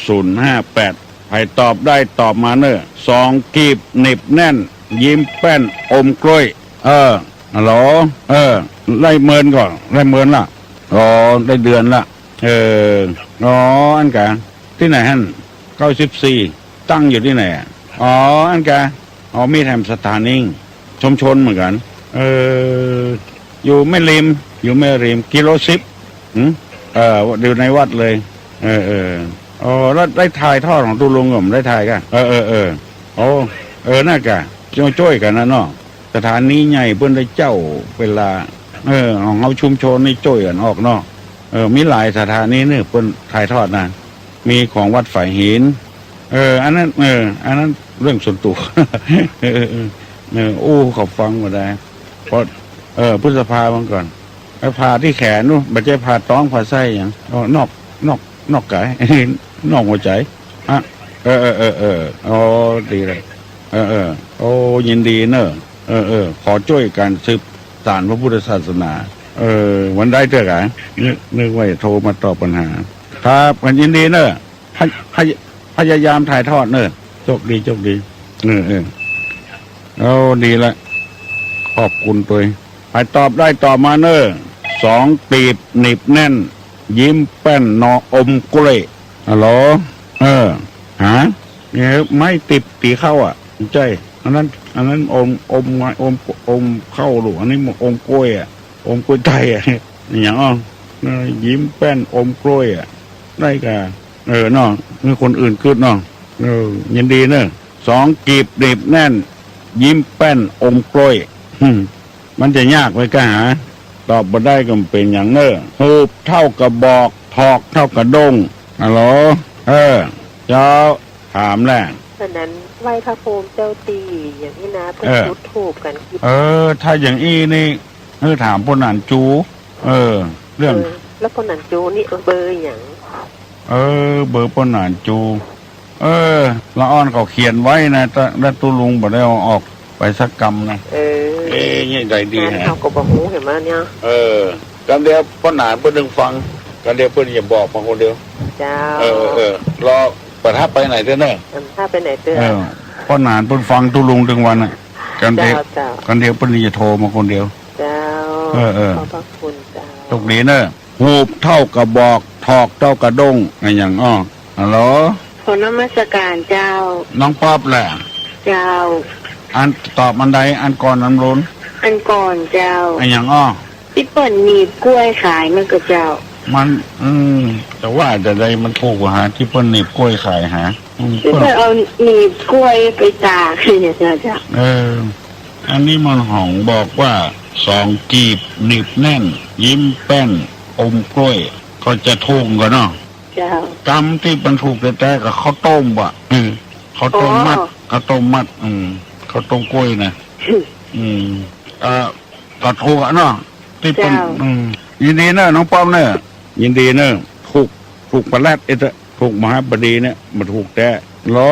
ศูนย์ห้าแปด ใผตอบได้ตอบมาเน่อ สองกลีบหนีบแน่น ยิ้มแป้น อมกล้วย เออ ฮัลโหล เออ ได้เมินก่อ ได้เมินละ อ๋อ ได้เดือนละ เออ อ๋อ อันกา ตี้ไหนหั้น เก้าสิบสี่ ตั้งอยู่ตี้ไหนอะ อ๋อ อันกา อ๋อ มีแถมสถานี ชุมชนเหมือนกั๋น เออ อยู่แม่ริม อยู่แม่ริม กิโลสิบ หืม เออ อยู่ในวัดเลย เออ เออ อ๋อ แล้วได้ถ่ายทอดของตุ๊ลุงก่อ ได้ถ่ายก่ะ เออ เออ เออ โอ้ เออ นั่นกะ จ้วยกั๋นนะเนาะ สถานีใหญ่เปิ้นได้เจ้าเวลา เออ ของเฮาชุมชนนี่จ้วยกั๋นออกเนาะ เออ มีหลายสถานีนี่เปิ้นถ่ายทอดนะ มีของวัดฝายหิน เออ อันนั้น เออ อันนั้นเรื่องส่วนตั๋ว เออ เออ เออ อู้ เขาฟังบ่ได้ เพราะ เออ พฤษภามาก่อน ไปผ่าตี้แขนนู่น บ่ใจ้ผ่าต๊องผ่าไส้หยัง อ๋อ นอก นอก นอกก๋าย นอกหัวใจ๋ ฮะ เออ เออ เออ เออ อ๋อ ดีเลย เออ เออ โอ้ ยินดีเน่อ เออ เออ ขอจ้วยก๋านสืบสานพระพุทธศาสนา เออ วันได้เตื้อกะ นึก นึกว่าจะโทรมาตอบปัญหา ครับ กั๋นยินดีเน่อ พย- พย- พยายามถ่ายทอดเน่อ โชคดี โชคดี เออ เออ โอ้ ดีละ ขอบคุณตวย ใผตอบได้ตอบมาเน่อ สองกลีบหนีบแน่น ยิ้มแป้น นอ อมกล้วย ฮัลโหล เออ ฮะ เนี่ย ไม้ติบตี๋เข้าอะ ใจ้ อันนั้น อันนั้นอม อมไม้ อม อมเข้าลูก อันนี้มันอมกล้วยอะ อมกล้วยไต้อะ อะหยังอ้อ เออ ยิ้มแป้น อมกล้วยอะ ได้กะ เออ เนาะ หื้อคนอื่นกึ๊ดเนาะ เออ ยินดีเน่อ สองกลีบหนีบแน่น ยิ้มแป้น อมกล้วย หึ่ม มันจะยากไปก้าหา ตอบบ่ได้ก็บ่เป๋นหยังเน่อ ฮูบเต้ากระบอก ถอกเต้ากระด้ง ฮัลโหล เออ เจ้า ถามแหละ อันนั้นไหว้พระภูมิเจ้าตี้ อย่างอี้นะ เปิ้น เออ จุดธูปกั๋น เออ ถ้าอย่างอี้นี่ เออ ถามป้อหนานจู เออ เรื่อง เออ แล้วป้อหนานจูนี่ เออ เบอร์หยัง เออ เบอร์ป้อหนานจู เออ ละอ่อนเขาเขียนไว้นะ แต่ แต่ตุ๊ลุงบ่ได้เอาออกไปสักกำนะ เออ เอ๊ะ เนี่ยใจ๋ดี อันนั้น ฮะ เขาก็บ่ฮู้ หันก่อเนี่ย เออ กำเดียวป้อหนานเปิ้นนึ่งฟัง กำเดียวเปิ้นจะบอกมาคนเดียว เจ้า เออ เออ รอ ประทับไปไหนเตื้อเน่อ ประทับไปไหนเตื้อ เออ ป้อหนานเปิ้นฟังตุ๊ลุงตึงวันอะ กำเดียว เจ้า เจ้า กำเดียวเปิ้นจะโทรมาคนเดียว เจ้า เออ เออ ขอบพระคุณเจ้า โชคดีเน่อ ฮูบเต้ากระบอก ถอกเต้ากระด้ง อะหยังอ้อ ฮัลโหล ขอนมัสการเจ้า น้องป๊อปแหละ เจ้า อันตอบอันใด อันก่อนอันหลุน อันก่อนเจ้า อะหยังอ้อ ตี้เปิ้นหนีบกล้วยขายนั่นก่อเจ้า มัน อืม จะว่าจะใดมันถูกกว่าหา ตี้เปิ้นหนีบกล้วยขายหา อืม ตี้เปิ้นเอาหนีบกล้วยไปตากเนี่ยเจ้า เออ อันนี้มันห้องบอกว่า สองกลีบหนีบแน่น ยิ้มแป้น อมกล้วย ก็จะถูกกั๋นเนาะ เจ้า กำตี้มันถูกแต๊ๆ ก็ข้าวต้มว่ะ อืม ข้าวต้มมัด อ๋อ ข้าวต้มมัด อืม ข้าวต้มกล้วยนะ อืม เอ่อ ก็ถูกอะเนาะ ตี้เปิ้น เจ้า อืม ยินดีเน่อ น้องป๊อปเน่อ ยินดีเน่อ ถูก ถูกปะแลดเอ๊ะ ถูกมหาบดีเนี่ย มันถูกแต๊ เหรอ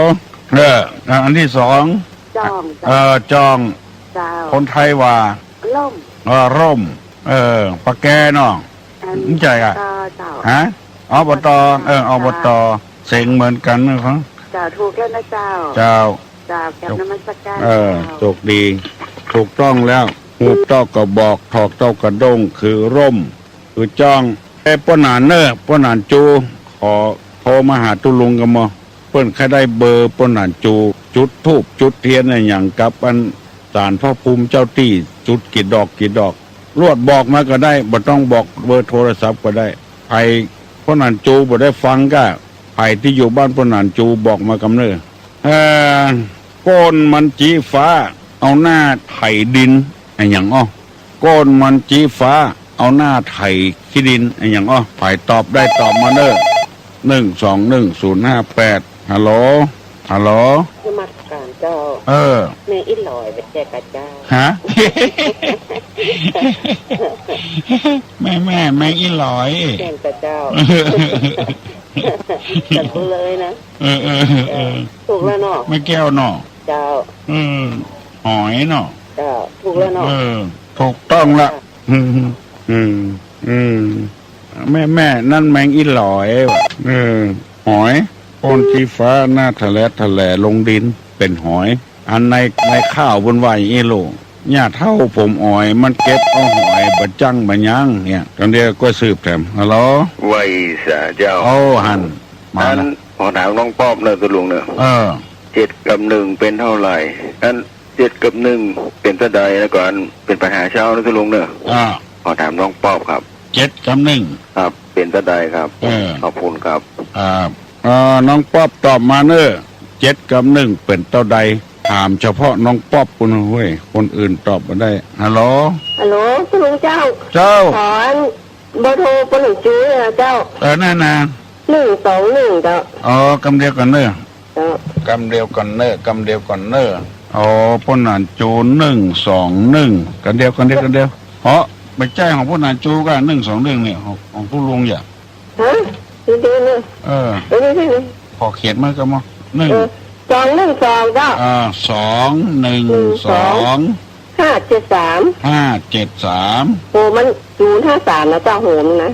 เออ อ่ะ อันตี้สอง จ้อง เออ จ้อง เจ้า คนไทยว่า ร่ม เออ ร่ม เออ ปะแกเนาะ อัน ใจ้ก่ะ เจ้า เจ้า ฮะ อบต เออ อบต เสียงเหมือนกั๋นนะครับ เจ้า ถูกแล้วนะเจ้า เจ้า เจ้า กราบนมัสการ เออ เจ้า โชคดี ถูกต้องแล้ว ฮูปเต้ากระบอก ถอกเต้ากระด้ง คือร่ม คือจ้อง เอ้ ป้อหนานเน่อ ป้อหนานจู ขอโทรมาหาตุ๊ลุงกำมอ เปิ้นใค่ได้เบอร์ป้อหนานจู จุดธูปจุดเตียนอะหยังกับอันศาลพระภูมิเจ้าตี้ จุดกี่ดอกกี่ดอก ลวดบอกมาก็ได้ บ่ต้องบอกเบอร์โทรศัพท์ก็ได้ ใผป้อหนานจูบ่ได้ฟังก็ ใผตี้อยู่บ้านป้อหนานจูบอกมากำเน่อ เอ่อ ก้นมันจี๊ฟ้า เอาหน้าไถดิน อะหยังอ้อ ก้นมันจี๊ฟ้า เอาหน้าไถขี้ดิน อะหยังอ้อ ใผตอบได้ตอบมาเน่อ หนึ่งสองหนึ่งศูนย์ห้าแปด ฮัลโหล ฮัลโหล นมัสการเจ้า เออ แม่อีหลอยบ่าแจ้กะเจ้า ฮะ แม่ แม่ แม่อีหลอย แม่นกะเจ้า จัดเลยนะ เออ เออ เออ เออ ถูกแล้วเนาะ แม่แก้วเนาะ เจ้า เออ หอยเนาะ เจ้า ถูกแล้วเนาะ เออ ถูกต้องละ เจ้า อืม อืม อืม แม่ แม่ นั่นแมงอีหลอยว่ะ เออ หอย ก้นจี๊ฟ้า หน้าทะแลทะแลลงดิน เป๋นหอย อันใน ในข่าวเปิ้นว่าอย่างอี้ลูก ย่าเฒ่าผมอ๋อย มันเก็บเอาหอยบ่จั้งบ่ยั้งเนี่ย กำเดียวก็สืบแถม ฮัลโหล ไหว้สาเจ้า โอ้ หัน มาละ อัน ขอถามน้องป๊อบเน่อตุ๊ลุงเน่อ เออ เจ็ดกับหนึ่งเป๋นเต้าใด อัน เจ็ดกับหนึ่งเป๋นเต้าใด แล้วก็อันเป๋นปัญหาเช้าเน่อตุ๊ลุงเน่อ อ่า ขอถามน้องป๊อบครับ เจ็ดกับหนึ่ง ครับ เป๋นเต้าใดครับ เออ ขอบคุณครับ ครับ เอ่อ น้องป๊อบตอบมาเน่อ เจ็ดกับหนึ่งเป๋นเต้าใด ถามเฉพาะน้องป๊อบปุ้นเว้ย คนอื่นตอบบ่ได้ ฮัลโหล ฮัลโหล ตุ๊ลุงเจ้า เจ้า ขออันเบอร์โทรป้อหนานจูนะเจ้า เออ นั่นน่ะ หนึ่งสองหนึ่งเจ้า อ๋อ กำเดียวกั๋นเน่อ เจ้า กำเดียวกั๋นเน่อ กำเดียวกั๋นเน่อ อ๋อ ป้อหนานจู หนึ่งสองหนึ่ง กำเดียว กำเดียว กำเดียว อ๋อ บ่ใจ้ของป้อหนานจูก็ หนึ่งสองหนึ่ง เนี่ย ของ ของตุ๊ลุงอย่า ฮะ เดี๋ยวๆ เน่อ เออ เดี๋ยวๆ ๆ ขอเขียนมาก็มา หนึ่ง เออ สองหนึ่งสอง เจ้า อ่า สองหนึ่งสอง ห้าเจ็ดสาม ห้าเจ็ดสาม โอ้ มันศูนย์ห้าสามนะเจ้า โหมนะ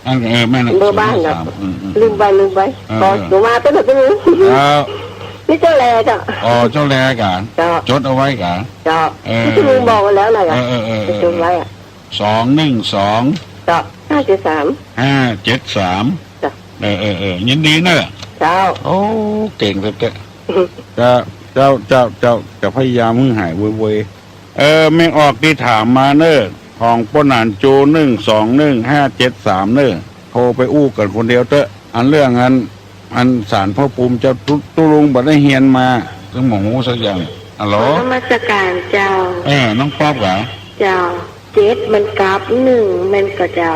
อัน เออ แม่น เบอร์บ้านเนาะ ศูนย์ห้าสาม อืม อืม ลืมไป ลืมไป เออ ขอ เออ หนูมาเต้นหนึ่ง ครับ นี่เจ้าแลเจ้า อ๋อ เจ้าแลก๋า เจ้า จดเอาไว้ก๋า เจ้า เออ ที่ลุงบอกไว้แล้วนะ เออ เออ เออ เออ จดไว้อะ สองหนึ่งสอง เจ้า ห้าเจ็ดสาม ห้าเจ็ดสาม เจ้า เออ เออ เออ ยินดีเน่อ เจ้า โอ้ เก่งแต๊ๆ เจ้า เจ้า เจ้า เจ้า จะพยายามหื้อหายเว่ยๆ เออ แม่ออกตี้ถามมาเน่อ ของป้อหนานจู หนึ่งสองหนึ่ง ห้าเจ็ดสาม เน่อ โทรไปอู้กั๋นคนเดียวเต๊อะ อันเรื่องอัน อันศาลพระภูมิเจ้า ตุ๊ ตุ๊ลุงบ่ได้เฮียนมา ซึ่งบ่ฮู้สักอย่าง ฮัลโหล นมัสการเจ้า เออ น้องป๊อบก๋า เจ้า เจ็ดมันกับหนึ่งแม่นก่อเจ้า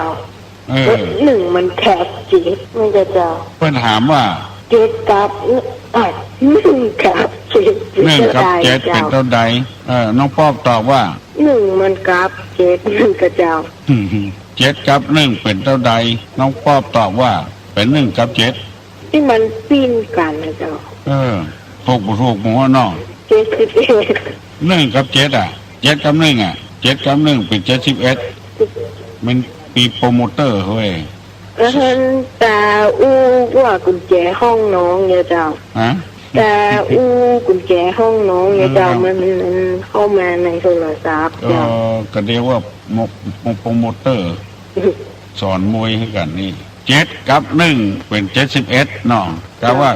เออ เอ้ย หนึ่งมันกับเจ็ดแม่นก่อเจ้า เปิ้นถามว่า เจ็ดกับ อ่ะ หนึ่งกับเจ็ด หนึ่งกับเจ็ด เป๋นเต้าใด เจ้า เออ น้องป๊อบตอบว่า หนึ่งมันกับเจ็ดแม่นก่อเจ้า เจ็ดกับหนึ่งเป๋นเต้าใด น้องป๊อบตอบว่า เป๋นหนึ่งกับเจ็ด ตี้มันปิ้นกั๋นนะเจ้า เออ ถูกบ่ถูกบ่ฮู้เนาะ เจ็ดสิบเอ็ด หนึ่งกับเจ็ดอะ เจ็ดกับหนึ่งอะ เจ็ดกับหนึ่งเป๋นเจ็ดสิบเอ็ด มันมีโปรโมเตอร์เว้ย แล้วหันตาอู้ว่ากุญแจห้องน้องเนี่ยเจ้า ฮะ ตาอู้กุญแจห้องน้องเนี่ยเจ้า เออ มัน มันเข้ามาในโทรศัพท์ เออ เจ้า ก็เรียกว่าโม- โปรโมเตอร์ สอนมวยหื้อกั๋นนี่ เจ็ดกับหนึ่งเป๋นเจ็ดสิบเอ็ดเนาะ แต่ว่า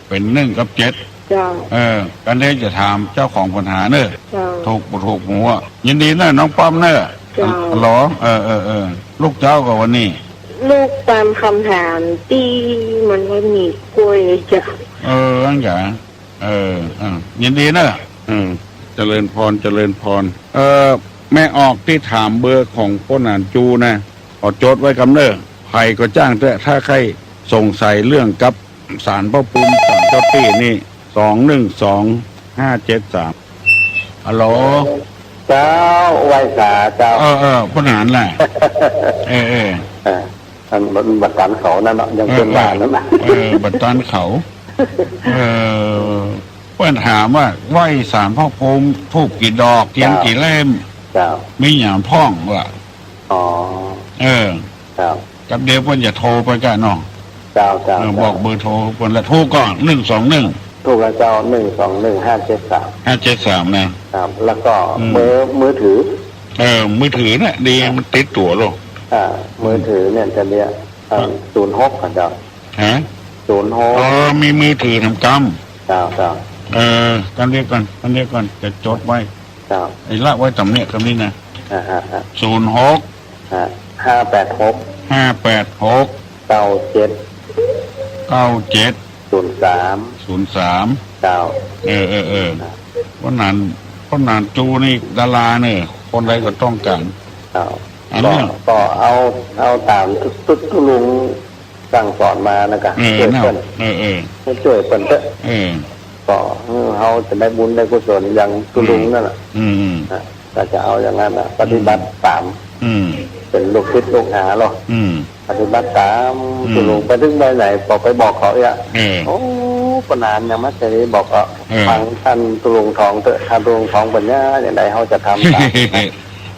เป๋นหนึ่งกับเจ็ด เจ้า เออ กำเดียวจะถามเจ้าของปัญหาเน่อ เจ้า ถูกบ่ถูกบ่ฮู้ ยินดีเน่อ น้องป๊อบเน่อ เจ้า ฮัลโหล เออ เออ เออ ลูกเจ้าก่อวันนี้ ลูกตามคำถามตี้มันว่ามีกล้วยเจ้า เออ อั้นกะ เออ อ่ะ ยินดีเน่อ อืม เจริญพร เจริญพร เออ แม่ออกตี้ถามเบอร์ของป้อหนานจูนะ ขอจดไว้กำเน่อ ใผก็จ้างเต๊อะ ถ้าใค่สงสัยเรื่องกับศาลพระภูมิศาลเจ้าตี้นี่ สองหนึ่งสอง ห้าเจ็ดสาม ฮัลโหล เจ้า ไหว้สาเจ้า เออ เออ ป้อหนานแหละ เออ เออ เออ อันบัดตันเขานั่นเนาะ ยังเปิ้นว่านั่นน่ะ เออ บัดตันเขา เออ เปิ้นถามว่าไหว้ศาลพระภูมิธูปกี่ดอก เตียนกี่เล่ม เจ้า มีหยังพ่องวะ อ๋อ เออ เจ้า กับเดี๋ยวเปิ้นจะโทรไปก่ะเนาะ เจ้า เจ้า เออ เจ้า บอกเบอร์โทรเปิ้นละ โทรก่อน หนึ่งสองหนึ่ง ถูกแล้วเจ้า หนึ่งสองหนึ่ง ห้าเจ็ดสาม ห้าเจ็ดสาม นะ ครับ แล้วก็ อืม เบอร์มือถือ เออ มือถือเนี่ยดี ครับ มันติดตั๋วโลก อ่า มือถือเนี่ยจะเรียก เอ่อ ครับ ศูนย์หก ครับเจ้า ฮะ ศูนย์หก อ๋อ มีมือถือทำกำ เจ้า เจ้า เออ กันเดียวกัน กันเดียวกัน จะจดไว้ เจ้า ไอ้ละไว้ต๋ำเนี่ย ต๋ำนี้นะ อ่า ฮะ ฮะ ศูนย์หก ฮะ ห้าแปดหก ห้าแปดหก เก้าเจ็ด เก้าเจ็ด ศูนย์สาม ศูนย์สาม เจ้า เออ เออ เออ ครับ เพราะนั้น เพราะนั้นจูนี่ดาราเน่อ คนใดก็ต้องก๋าน เจ้า อันเนี้ย ก็ ก็เอา เอาต๋ามตุ๊ ตุ๊ ตุ๊ลุงสั่งสอนมานะกะ เออ จ้วยเปิ้น เนาะ เออ เออ ให้จ้วยเปิ้นเต๊อะ เออ ก็ เออ เฮาจะได้บุญได้กุศลอย่างตุ๊ลุงนั่นแหละ อืม อืม นะ ก็จะเอาอย่างนั้นน่ะ ปฏิบัติต๋าม อืม เป๋นลูกศิษย์ลูกหาเนาะ อืม ปฏิบัติต๋าม อืม ตุ๊ลุงไปเถิงใบไหน ก็ไปบอกเขาเอี้ย เออ โอ้ ปะนานยังไม่เคยบอกก็ เออ ฟังต้านตุ๊ลุงทองเต๊อะ ต้านตุ๊ลุงทองเปิ้นว่าอย่างใดเฮาจะทำต๋าม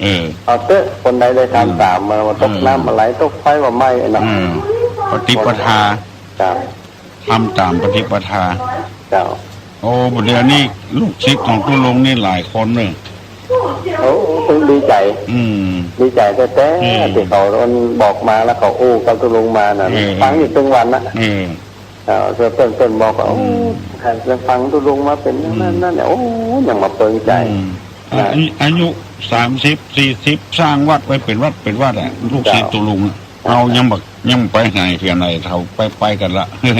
เออ เอาเต๊อะ คนใดได้ทำต๋าม อืม มา มาตกน้ำ เออ มาไหล ตกไฟมาไหม้เนาะ เออ ปฏิปทา ครับ ทำต๋ามปฏิปทา เจ้า โอ้ เดี๋ยวนี้ลูกศิษย์ของตุ๊ลุงนี่หลายคนเน่อ โอ้ เปิ้นดีใจ๋ อืม ดีใจ๋แต๊ๆ อืม ตี้เขาบอกมาแล้วเขาอู้กับตุ๊ลุงมาน่ะ เออ ฟังอยู่ตึงวันน่ะ เออ เออ เปิ้น เปิ้นบอกว่า โอ้ อืม ใค่ฟังตุ๊ลุงมาเป๋นอย่างนั้น อืม นั่นเนี่ย โอ้ ยังมาเปิงใจ๋ อืม อ่า อายุ อายุ สามสิบ สี่สิบ สร้างวัดไว้เป๋นวัด เป๋นวัดอะ ลูกศิษย์ตุ๊ลุงอะ เจ้า เฮายังบ่ ยังไปไหนเทื่อไหน เฮาไป ไปกั๋นละ ก็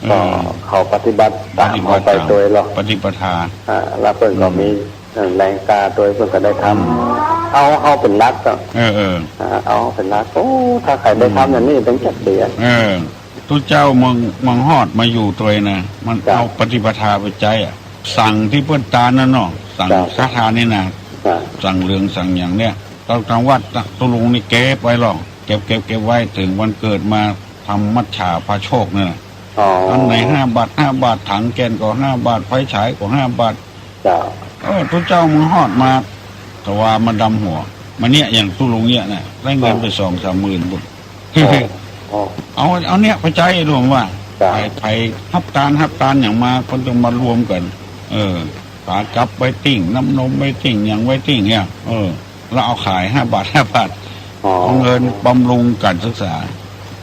เออ เขาปฏิบัติต๋าม ปฏิบัติต๋าม เฮาไปตวยเนาะ ปฏิปทา อ่า แล้วเปิ้นก็ อืม มี เอ่อ แฮงกล้าตวย เปิ้นก็ได้ทำ อืม เอา เอาเป๋นหลักเนาะ เออ เออ อ่า เอาเป๋นหลัก โอ้ ถ้าใผได้ทำ อืม อย่างนี้เป๋นจักเดีย เออ ตุ๊เจ้าเมือง เมืองฮอดมาอยู่ตวยนะ มัน เจ้า เอาปฏิปทาไปใจ๊อะ สังฆ์ตี้เปิ้นตานนั่นเนาะ สังฆ เจ้า ทานนี่นะ เจ้า สังฆ์เหลืองสังฆ์หยังเนี่ย ตาง ตางวัดตุ๊ลุงนี่เก็บไว้ลอ เก็บ เก็บ เก็บไว้ เถิงวันเกิดมาทำมัจฉาพาโชคเนี่ย อ๋อ อันไหนห้าบาท ห้าบาท ถังแก๊สก็ห้าบาท ไฟฉายก็ห้าบาท เจ้า เออ ตุ๊เจ้าเมืองฮอดมา แต่ว่ามาดำหัว มาเนี่ย อย่างตุ๊ลุงเนี่ยนะ ได้เงินไป เจ้า สองสามหมื่นพุ้น โอ้ โอ้ เอา เอาเนี่ยไปใจ๊รวมว่า เจ้า ใผ ใผฮับตาน ฮับตานหยังมา เปิ้นต้องมารวมกั๋น เออ ปลากับไว้ติ๊ง น้ำนมไว้ติ๊ง หยังไว้ติ๊งเนี่ย เออ แล้วเอาขายห้าบาท ห้าบาท อ๋อ เอาเงินบำรุงก๋านศึกษา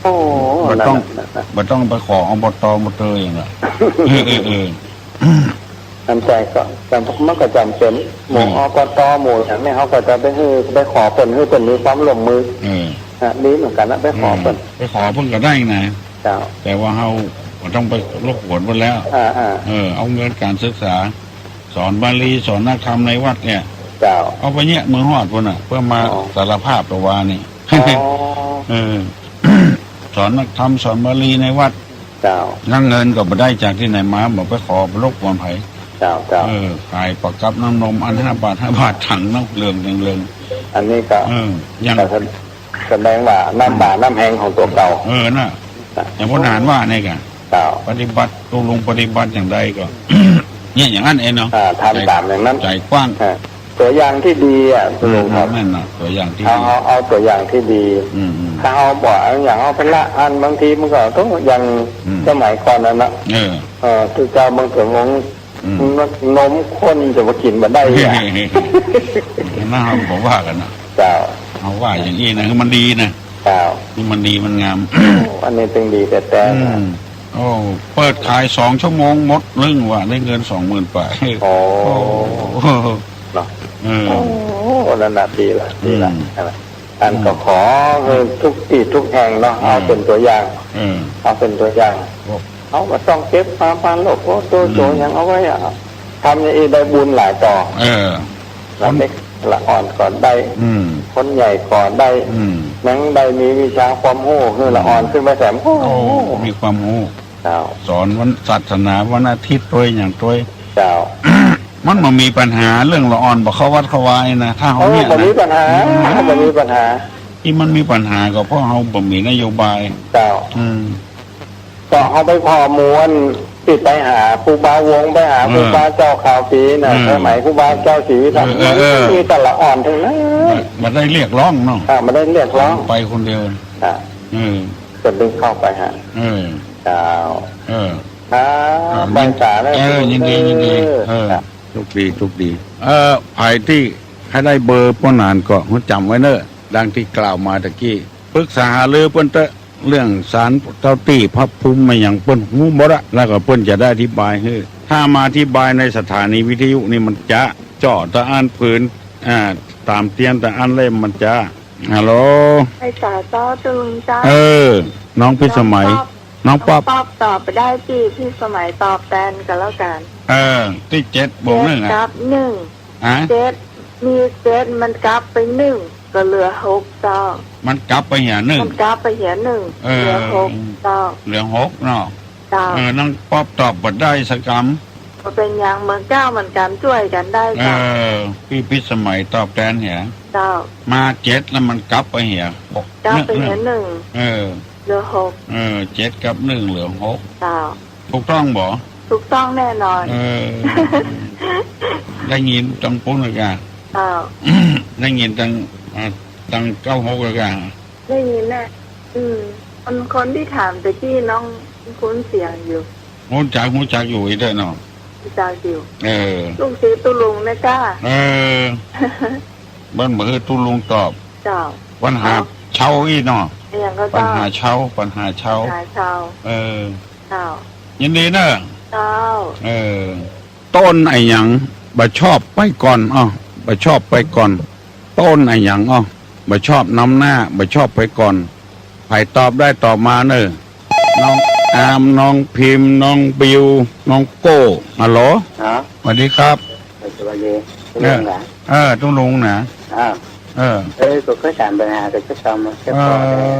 โอ้ บ่ต้อง นั่นน่ะ บ่ต้องไปขอ อบต อบต อย่างละ เออ เออ เออ น้ำใจ๋ก็ จำ มันก็จ๋ำเป๋น หมู่ อืม อบต หมู่หยังเนี่ย เฮาก็จะไปหื้อ ไปขอเปิ้น หื้อเปิ้นมีความร่วมมือ เออ อ่ะ ดีเหมือนกั๋นนะ ไปขอเปิ้น อืม ไปขอเปิ้นก็ได้นะ เจ้า แต่ว่าเฮาบ่ต้องไปรบกวนเปิ้นแล้ว อ่า อ่า เออ เอาเงินก๋านศึกษา สอนบาลี สอนนักธรรมในวัดเนี่ย เจ้า เอาไปเนี่ยเมืองฮอดพุ้นน่ะ เพื่อมา อ๋อ สารภาพตั๊ววานี่ อ๋อ เออ สอนนักธรรม สอนบาลีในวัด เจ้า แล้วเงินก็บ่ได้จากตี้ไหนมา บ่ไปขอ บ่รบกวนใผ เจ้า เจ้า เออ ขายปลากับน้ำนม อันห้าบาท ห้าบาท ถังน้ำเหลือง เหลืองๆ อันนี้ก็ เออ อย่าง ก็แสดงว่าน้ำบาน้ำแฮงของตั๋วเก่า เออ น่ะ อย่างพ่อหนานว่าเนี่ยกะ เจ้า ปฏิบัติ ตุ๊ลุงปฏิบัติอย่างใดก็ เนี่ยอย่างนั้นเองเนาะ อ่า ทำต๋ามอย่างนั้น ใจ๋กว้าง อ่า ตั๋วอย่างตี้ดีอ่ะ ตุ๊ลุงครับ อืม นั่นน่ะ ตั๋วอย่างตี้ เอา ดี เอา เอาตั๋วอย่างตี้ดี อืม อืม ถ้าเอาบ่อย่างเอาไปละอัน บางทีมันก็ต้องอย่าง อืม สมัยก่อนนั่นน่ะ เออ เออ ตุ๊เจ้าบางส่วนองค์ อืม นมข้นจะมากิ๋นบ่ได้อ่ะ นั่นเฮาก็บ่ว่ากั๋นนะ เจ้า เฮาว่าอย่างอี้นะ คือมันดีนะ เจ้า คือมันดีมันงาม อันนี้เป๋นดีแต๊ๆ อืม นะ โอ้ เปิดขายสองชั่วโมงหมดเรื่องว่าได้เงินสองหมื่นปลาย โอ้ โอ้ เนาะ เออ โอ้ นั่นน่ะดีละ ดีละ อืม อันก็ขอหื้อทุกตี้ทุกแห่งเนาะ อืม เอาเป๋นตั๋วอย่าง เออ เอาเป๋นตั๋วอย่าง โอ้ เอาบ่ต้องเก็บมาปานโลก โอ้ โต อืม โตหยังเอาไว้อะ ทำอย่างอี้ได้บุญหลายต่อ เออ ละเล็กละอ่อนก็ได้ อืม คนใหญ่ก็ได้ อืม ยังได้มีวิชาความฮู้ หื้อละอ่อนขึ้นไปแถม โอ้ โอ้ มีความฮู้ เจ้า สอนวันศาสนาวันอาทิตย์ตวยอย่างตวย เจ้า มันบ่มีปัญหาเรื่องละอ่อนบ่เข้าวัดเข้าวานี่นะ ถ้าเฮา เออ เนี่ยนะ บ่มีปัญหา บ่มีปัญหา ตี้มันมีปัญหาก็เพราะเฮาบ่มีนโยบาย เจ้า อืม ก็เฮาไปผ่อหมู่อันตี้ไปหาครูบาวงศ์ ไปหา เออ ครูบาเจ้าขาวศรีน่ะ เออ สมัยครูบาเจ้าศรีวิทักษ์ เออ เออ เออ มีแต่ละอ่อนทั้งนั้น บ่ บ่ได้เรียกร้องเนาะ อ่า บ่ได้เรียกร้อง ไปคนเดียว อ่า เออ กดลิงก์เข้าไปฮะ เออ เจ้า เออ ครับ อ่า บ่ายสามแล้ว เออ ยินดี ยินดี เออ ครับ โชคดี โชคดี เออ ใผตี้ใค่ได้เบอร์ป้อหนานก็หื้อจ๋ำไว้เน่อ ดังตี้กล่าวมาตะกี้ ปรึกษาหารือเปิ้นเต๊อะ เรื่องศาลเจ้าตี้พระภูมิมาหยังเปิ้นฮู้หมดอะ แล้วก็เปิ้นจะได้อธิบายหื้อ ถ้ามาอธิบายในสถานีวิทยุนี่มันจะเจาะตะอั้นผืน อ่า ต๋ามเตียนตะอั้นเล่มมันจะ ฮัลโหล ไปสาเจ้า ตึงเจ้า เออ น้องพิสมัย น้องป๊อบ น้องป๊อบ น้องป๊อบตอบไปได้สิ พิสมัยตอบแตนก็แล้วกั๋น เออ ตี้เจ็ดบวกหนึ่งอะ เจ็ดกับหนึ่ง ฮะ เจ็ด มีเจ็ด มันกลับไปหนึ่ง ก็เหลือหกเจ้า มันกลับไปเหียหนึ่ง มันกลับไปเหียหนึ่ง เออ เหลือหกเจ้า เหลือหกเนาะ เจ้า เออ น้องป๊อบตอบบ่ได้สักกำ บ่เป๋นหยัง เมืองเจ้าเหมือนกั๋น จ้วยกั๋นได้เจ้า เออ ปี้พิสมัยตอบแตนเหีย เจ้า มาเจ็ดแล้วมันกลับไปเหียหก กลับไปเหียหนึ่ง เออ เหลือหก เออ เจ็ดกับหนึ่งเหลือหก เจ้า ถูกต้องบ่ ถูกต้องแน่นอน เออ ได้ยินตังปู๊นเลยกะ เจ้า ได้ยินตัง อ่า ตังเก้าหกเลยกะ ได้ยินแน่ อืม คน คนตี้ถามตะกี้น้องคุ้นเสียงอยู่ ฮู้จัก ฮู้จักอยู่อี้เต๊อะเนาะ ฮู้จักอยู่ เออ ลูกศิษย์ตุ๊ลุงนะเจ้า เออ เปิ้นบ่หื้อตุ๊ลุงตอบ เจ้า ปัญหา เอ้า เช่าอี้เนาะ อะหยังก็ ปัญ เจ้า หาเช่า ปัญหาเช่า ปัญหาเช่า เออ เจ้า ยินดีเน่อ เจ้า เออ ต้นอะหยังบ่ชอบไปก่อน อ้อ บ่ชอบไปก่อน ต้นอะหยัง อ้อ บ่ชอบนำหน้า บ่ชอบไปก่อน ใผตอบได้ตอบมาเน่อ น้องอาร์ม น้องพิมพ์ น้องบิว น้องโก้ ฮัลโหล ฮะ สวัสดีครับ สวัสดี เออ ตุ๊ลุงเหรอ เออ ตุ๊ลุงนะ อ้าว เออ เออ ก็ ก็ถามปัญหากับเจ้าตอม เจ้า เอ ข้อ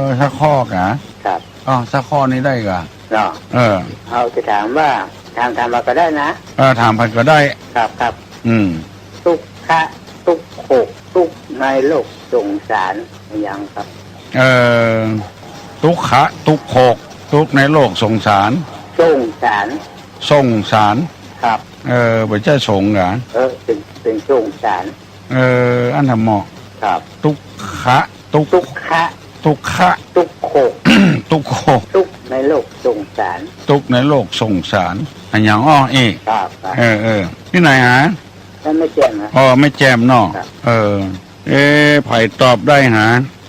อ สักข้อกะ ครับ อ้าว สักข้อนี้ได้กะ เนาะ เออ เอา จะถามว่า ถาม ถามมาก็ได้นะ เออ ถามไปก็ได้ ครับ ครับ อืม ตุ๊กขะ ตุ๊กโขก ตุ๊กในโลกสงสาร อะหยังครับ เออ ตุ๊กขะ ตุ๊กโขก ตุ๊กในโลกสงสาร สงสาร สงสาร ครับ เออ บ่ใจ้สงเหรอ เออ เป๋น เป๋นสงสาร เออ อั้นแหละเหมาะ ครับ ตุ๊กขะ ตุ๊ก ตุ๊กขะ ตุ๊กขะ ตุ๊กโขก ตุ๊กโขก ตุ๊กในโลกสงสาร ตุ๊กในโลกสงสาร อะหยังอ้อ เอ๊ะ ครับ ครับ เออ เออ ตี้ไหนฮะ บ้านแม่แจ่มฮะ อ๋อ แม่แจ่มเนาะ ครับ เออ เอ๊ะ ใผตอบได้หา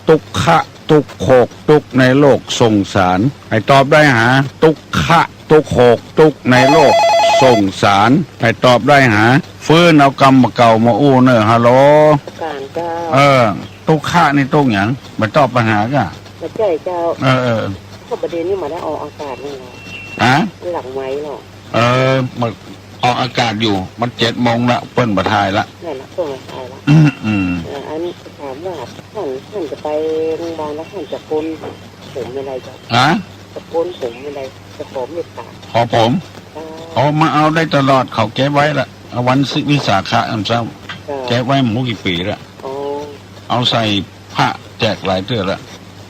ตุ๊กขะ ตุ๊กโขก ตุ๊กในโลกสงสาร ใผตอบได้หา ตุ๊กขะ ตุ๊กโขก ตุ๊กในโลกสงสาร ใผตอบได้หา ฟื้นเอากำบ่าเก่ามาอู้เน่อ ฮัลโหล การเจ้า เออ ตุ๊กขะนี่ตุ๊กหยัง บ่ตอบปัญหากะ บ่ใจ้เจ้า เออ เออ ก็ประเด็นนี้มาได้ออกอากาศนี่เหรอ ฮะ หลังไมค์เหรอ เออ มันออกอากาศอยู่ มันเจ็ดโมงละ เปิ้นบ่ถ่ายละ นั่นน่ะ เปิ้นบ่ถ่ายละ อืม อืม เออ อันนี้ถามว่า ท่าน ท่านจะไปโรงพยาบาลแล้วท่านจะโกนผมอะไรเจ้า ฮะ จะโกนผมอะไร จะขอเมตตา ขอผม เจ้า อ๋อ มาเอาได้ตลอด เขาเก็บไว้ละ เอาวันสิ วิสาขะ อันเจ้า เจ้า เก็บไว้หมู่กี่ปี๋ละ อ๋อ เอาใส่พระแจกหลายเตื้อละ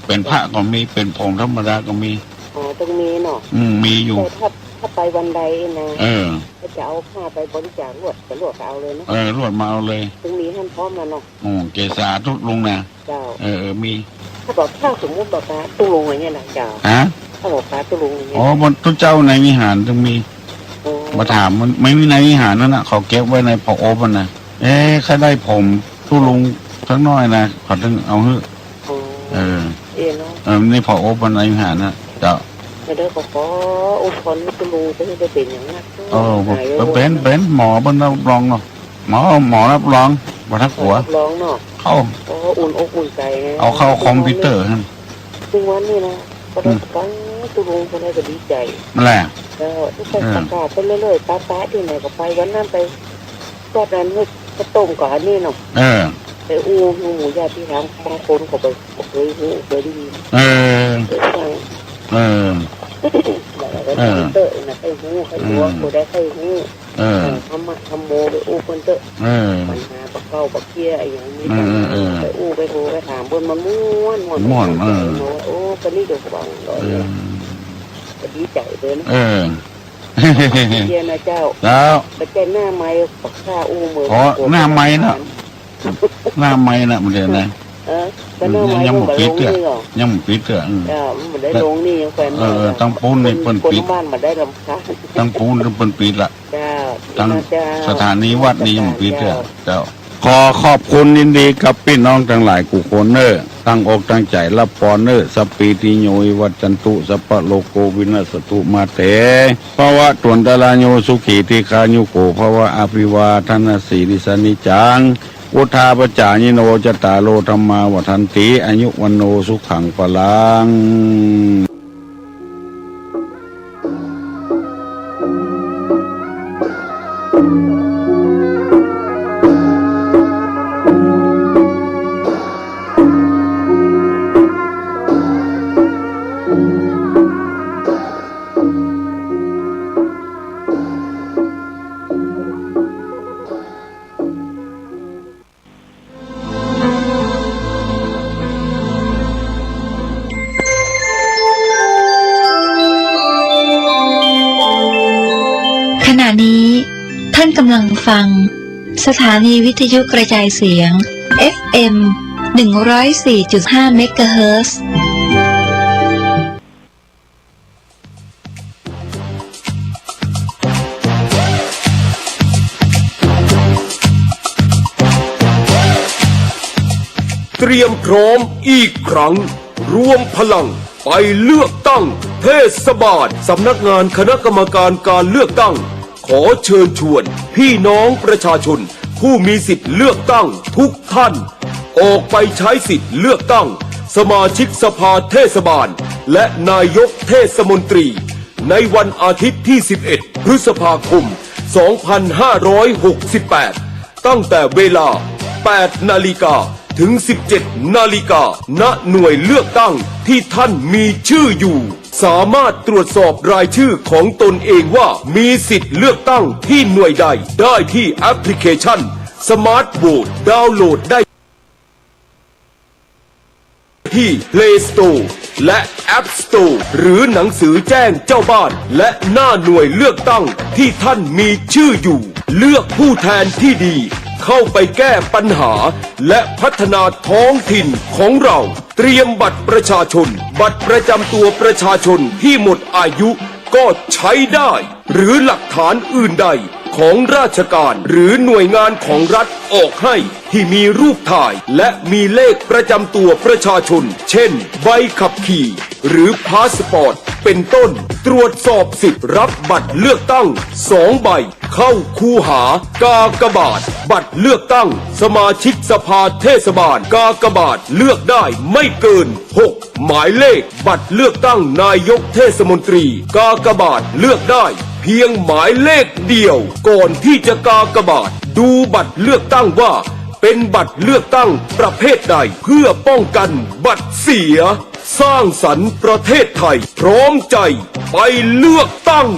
เป๋นพระก็มี เป๋นผงธรรมดาก็มี อ๋อ ต้องมีเนาะ อืม มีอยู่ แต่ถ้า ถ้าไปวันใดนะ เออ ก็จะเอาผ้าไปบริจาค ลวด จะลวดก็เอาเลยเนาะ เออ ลวดมาเอาเลย ต้องมีท่านพร้อมแล้วเนาะ โอ้ เกศาตุ๊ลุงนะ เจ้า เออ เออ มี ถ้าบอก ถ้าสมมุติบอกว่าตุ๊ลุงอย่างเงี้ยนะเจ้า ฮะ ถ้าบอกว่าตุ๊ลุงอย่างเงี้ย อ๋อ บนตุ๊เจ้าในวิหารต้องมี อ๋อ มาถามมัน ไม่มีในวิหารนั่นน่ะ เขาเก็บไว้ในผ้าอบมันนะ เอ๊ะ ใค่ได้ผมตุ๊ลุงสักหน้อยนะ เขาต้องเอาหื้อ อ๋อ เออ เอ็นเนาะ เออ ในผ้าอบมันในวิหารน่ะ เจ้า แต่เดี๋ยวก็ขออวยพรให้ตุ๊ลุงจะได้เป๋นอย่างนัก เออ หายไวๆ เป๋น เป๋น หมอเปิ้นรับรองเนาะ หมอ หมอรับรอง บ่ต้องกั๋ว หมอรับรองเนาะ เข้า โอ้ อุ่นอกอุ่นใจ๋ไง เอาเข้าคอมพิวเตอร์หั่น ซึ่งวันนี้นะ ก็ได้ อืม ฟังตุ๊ลุงคนใดก็ดีใจ๋ นั่นแหละ เจ้า ที่ใส่ เออ ประกาศไปเรื่อยๆ ปะๆ ตี้ไหนก็ไป วันนั้นไป ก็นั้นให้ข้าวต้มกับอันนี้เนาะ เออ ไปอู้หมู่ญาติพี่น้องบางคนก็ไป บ่เกยฮู้ บ่เกยได้ยิน เออ เออ ฟัง เออ บอกว่า เออ เปิ้นน่ะ ใค่ฮู้ ใค่ฮู้ อืม ผู้ใดใค่ฮู้ เออ เออ ธรรมะธัมโมไปอู้เปิ้นเต๊อะ เออ ปัญหาบ่าเก่าบ่าเกี้ยอะหยังมี เออ ปัญหา เออ เออ ไปอู้ไปโทรไปถามเปิ้น มันม่วน ม่วน ม่วน เออ เนาะ โอ้ ปานนี้เดี๋ยวก็ว่า เออ ก็ดีใจ๋เลยนะ เออ เดี๋ยวนะเจ้า เจ้า บ่ใจ้หน้าไมค์ ปากกล้าอู้เมิน อ๋อ หน้าไมค์นะ หน้าไมค์นะ มันเดี๋ยวนะ เอ เออ ก็ ยัง เนิ่น ยังบ่ปิดเตื้อ บ่ลงนี่หรอ ยังบ่ปิดเตื้อ อืม จ้า มันบ่ได้ลงนี่ ยังแขวน เออ ไว้ เออ ตังปูนนี่เปิ้นปิด คนบ้านบ่ได้รำคาญ ตังปูนนี่เปิ้นปิดละ จ้า ตัง จ้า สถานีวัดนี่ยังบ่ปิดเตื้อ เจ้า เจ้า ขอขอบคุณยินดีกับปี้น้องตังหลายกู้คนเน้อ ตั้งอกตั้งใจ๋ฮับปอนเน้อ สัพพีติโย วิวัชชันตุ สัพพะโรโค วินัสสะตุ มาเต ภะวะตวันตะราโย สุขี ทีฆายุโก ภะวะ อะภิวาทะนะสีลิสสะนิจจัง วุฑฒาปะจายิโน จัตตาโร ธัมมา วัฑฒันติ อายุ วัณโณ สุขัง พะลัง ขณะนี้ท่านกำลังฟังสถานีวิทยุกระจายเสียง เอฟเอ็ม หนึ่งร้อยสี่จุดห้า เมกะเฮิรตซ์ เตรียมพร้อมอีกครั้ง รวมพลังไปเลือกตั้งเทศบาล สำนักงานคณะกรรมการการเลือกตั้ง ขอเชิญชวนพี่น้องประชาชนผู้มีสิทธิ์เลือกตั้งทุกท่าน ออกไปใช้สิทธิ์เลือกตั้งสมาชิกสภาเทศบาล และนายกเทศมนตรี ในวันอาทิตย์ที่ สิบเอ็ด พฤษภาคม สองพันห้าร้อยหกสิบแปด ตั้งแต่เวลา แปดนาฬิกา ถึง สิบเจ็ดนาฬิกา ณ หน่วยเลือกตั้งที่ท่านมีชื่ออยู่ สามารถตรวจสอบรายชื่อของตนเองว่ามีสิทธิ์เลือกตั้งที่หน่วยใดได้ที่แอปพลิเคชัน สมาร์ทโหวต ดาวน์โหลดได้ ที่ เพลย์สโตร์ และ แอปสโตร์ หรือหนังสือแจ้งเจ้าบ้าน และหน้าหน่วยเลือกตั้งที่ท่านมีชื่ออยู่ เลือกผู้แทนที่ดี เข้าไปแก้ปัญหา และพัฒนาท้องถิ่นของเรา เตรียมบัตรประชาชน บัตรประจำตัวประชาชนที่หมดอายุก็ใช้ได้ หรือหลักฐานอื่นใดของราชการหรือหน่วยงานของรัฐออกให้ ที่มีรูปถ่ายและมีเลขประจำตัวประชาชน เช่น ใบขับขี่ หรือพาสปอร์ต เป็นต้น ตรวจสอบสิทธิ์รับบัตรเลือกตั้งสองใบ เข้าคูหา กากบาท บัตรเลือกตั้งสมาชิกสภาเทศบาล กากบาทเลือกได้ไม่เกิน หก หมายเลข บัตรเลือกตั้งนายกเทศมนตรี กากบาทเลือกได้เพียงหมายเลขเดียว ก่อนที่จะกากบาท ดูบัตรเลือกตั้งว่าเป็นบัตรเลือกตั้งประเภทใด เพื่อป้องกันบัตรเสีย สร้างสรรค์ประเทศไทย พร้อมใจไปเลือกตั้ง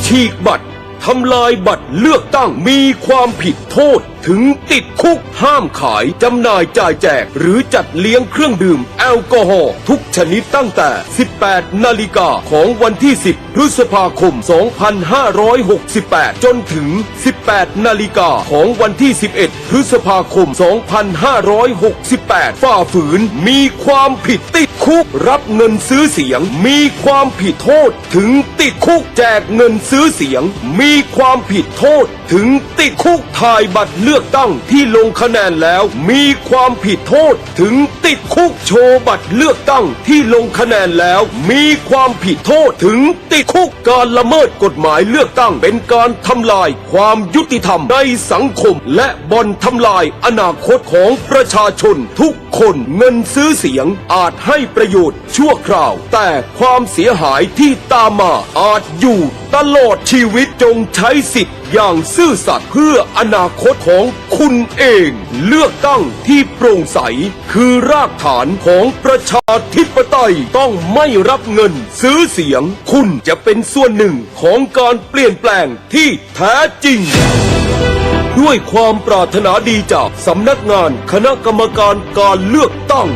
ฉีกบัตร ทำลายบัตรเลือกตั้ง มีความผิดโทษถึงติดคุก ห้ามขาย จำหน่าย จ่ายแจก หรือจัดเลี้ยงเครื่องดื่มแอลกอฮอล์ทุกชนิดตั้งแต่ สิบแปดนาฬิกาของวันที่ สิบ พฤษภาคม สองพันห้าร้อยหกสิบแปด จนถึง สิบแปดนาฬิกาของวันที่ สิบเอ็ด พฤษภาคม สองพันห้าร้อยหกสิบแปด ฝ่าฝืน มีความผิดติดคุก รับเงินซื้อเสียง มีความผิดโทษถึงติดคุก แจกเงินซื้อเสียง มีความผิดโทษถึงติดคุก ถ่ายบัตรเลือกตั้งที่ลงคะแนนแล้ว มีความผิดโทษถึงติดคุก โชว์บัตรเลือกตั้งที่ลงคะแนนแล้ว มีความผิดโทษถึงติดคุก การละเมิดกฎหมายเลือกตั้ง เป็นการทำลายความยุติธรรมในสังคม และบ่อนทำลายอนาคตของประชาชนทุกคน เงินซื้อเสียงอาจให้ประโยชน์ชั่วคราว แต่ความเสียหายที่ตามมาอาจอยู่ ตลอดชีวิต จงใช้สิทธิ์อย่างซื่อสัตย์เพื่ออนาคตของคุณเอง เลือกตั้งที่โปร่งใส คือรากฐานของประชาธิปไตย ต้องไม่รับเงินซื้อเสียง คุณจะเป็นส่วนหนึ่งของการเปลี่ยนแปลงที่แท้จริง ด้วยความปรารถนาดีจากสำนักงานคณะกรรมการการเลือกตั้ง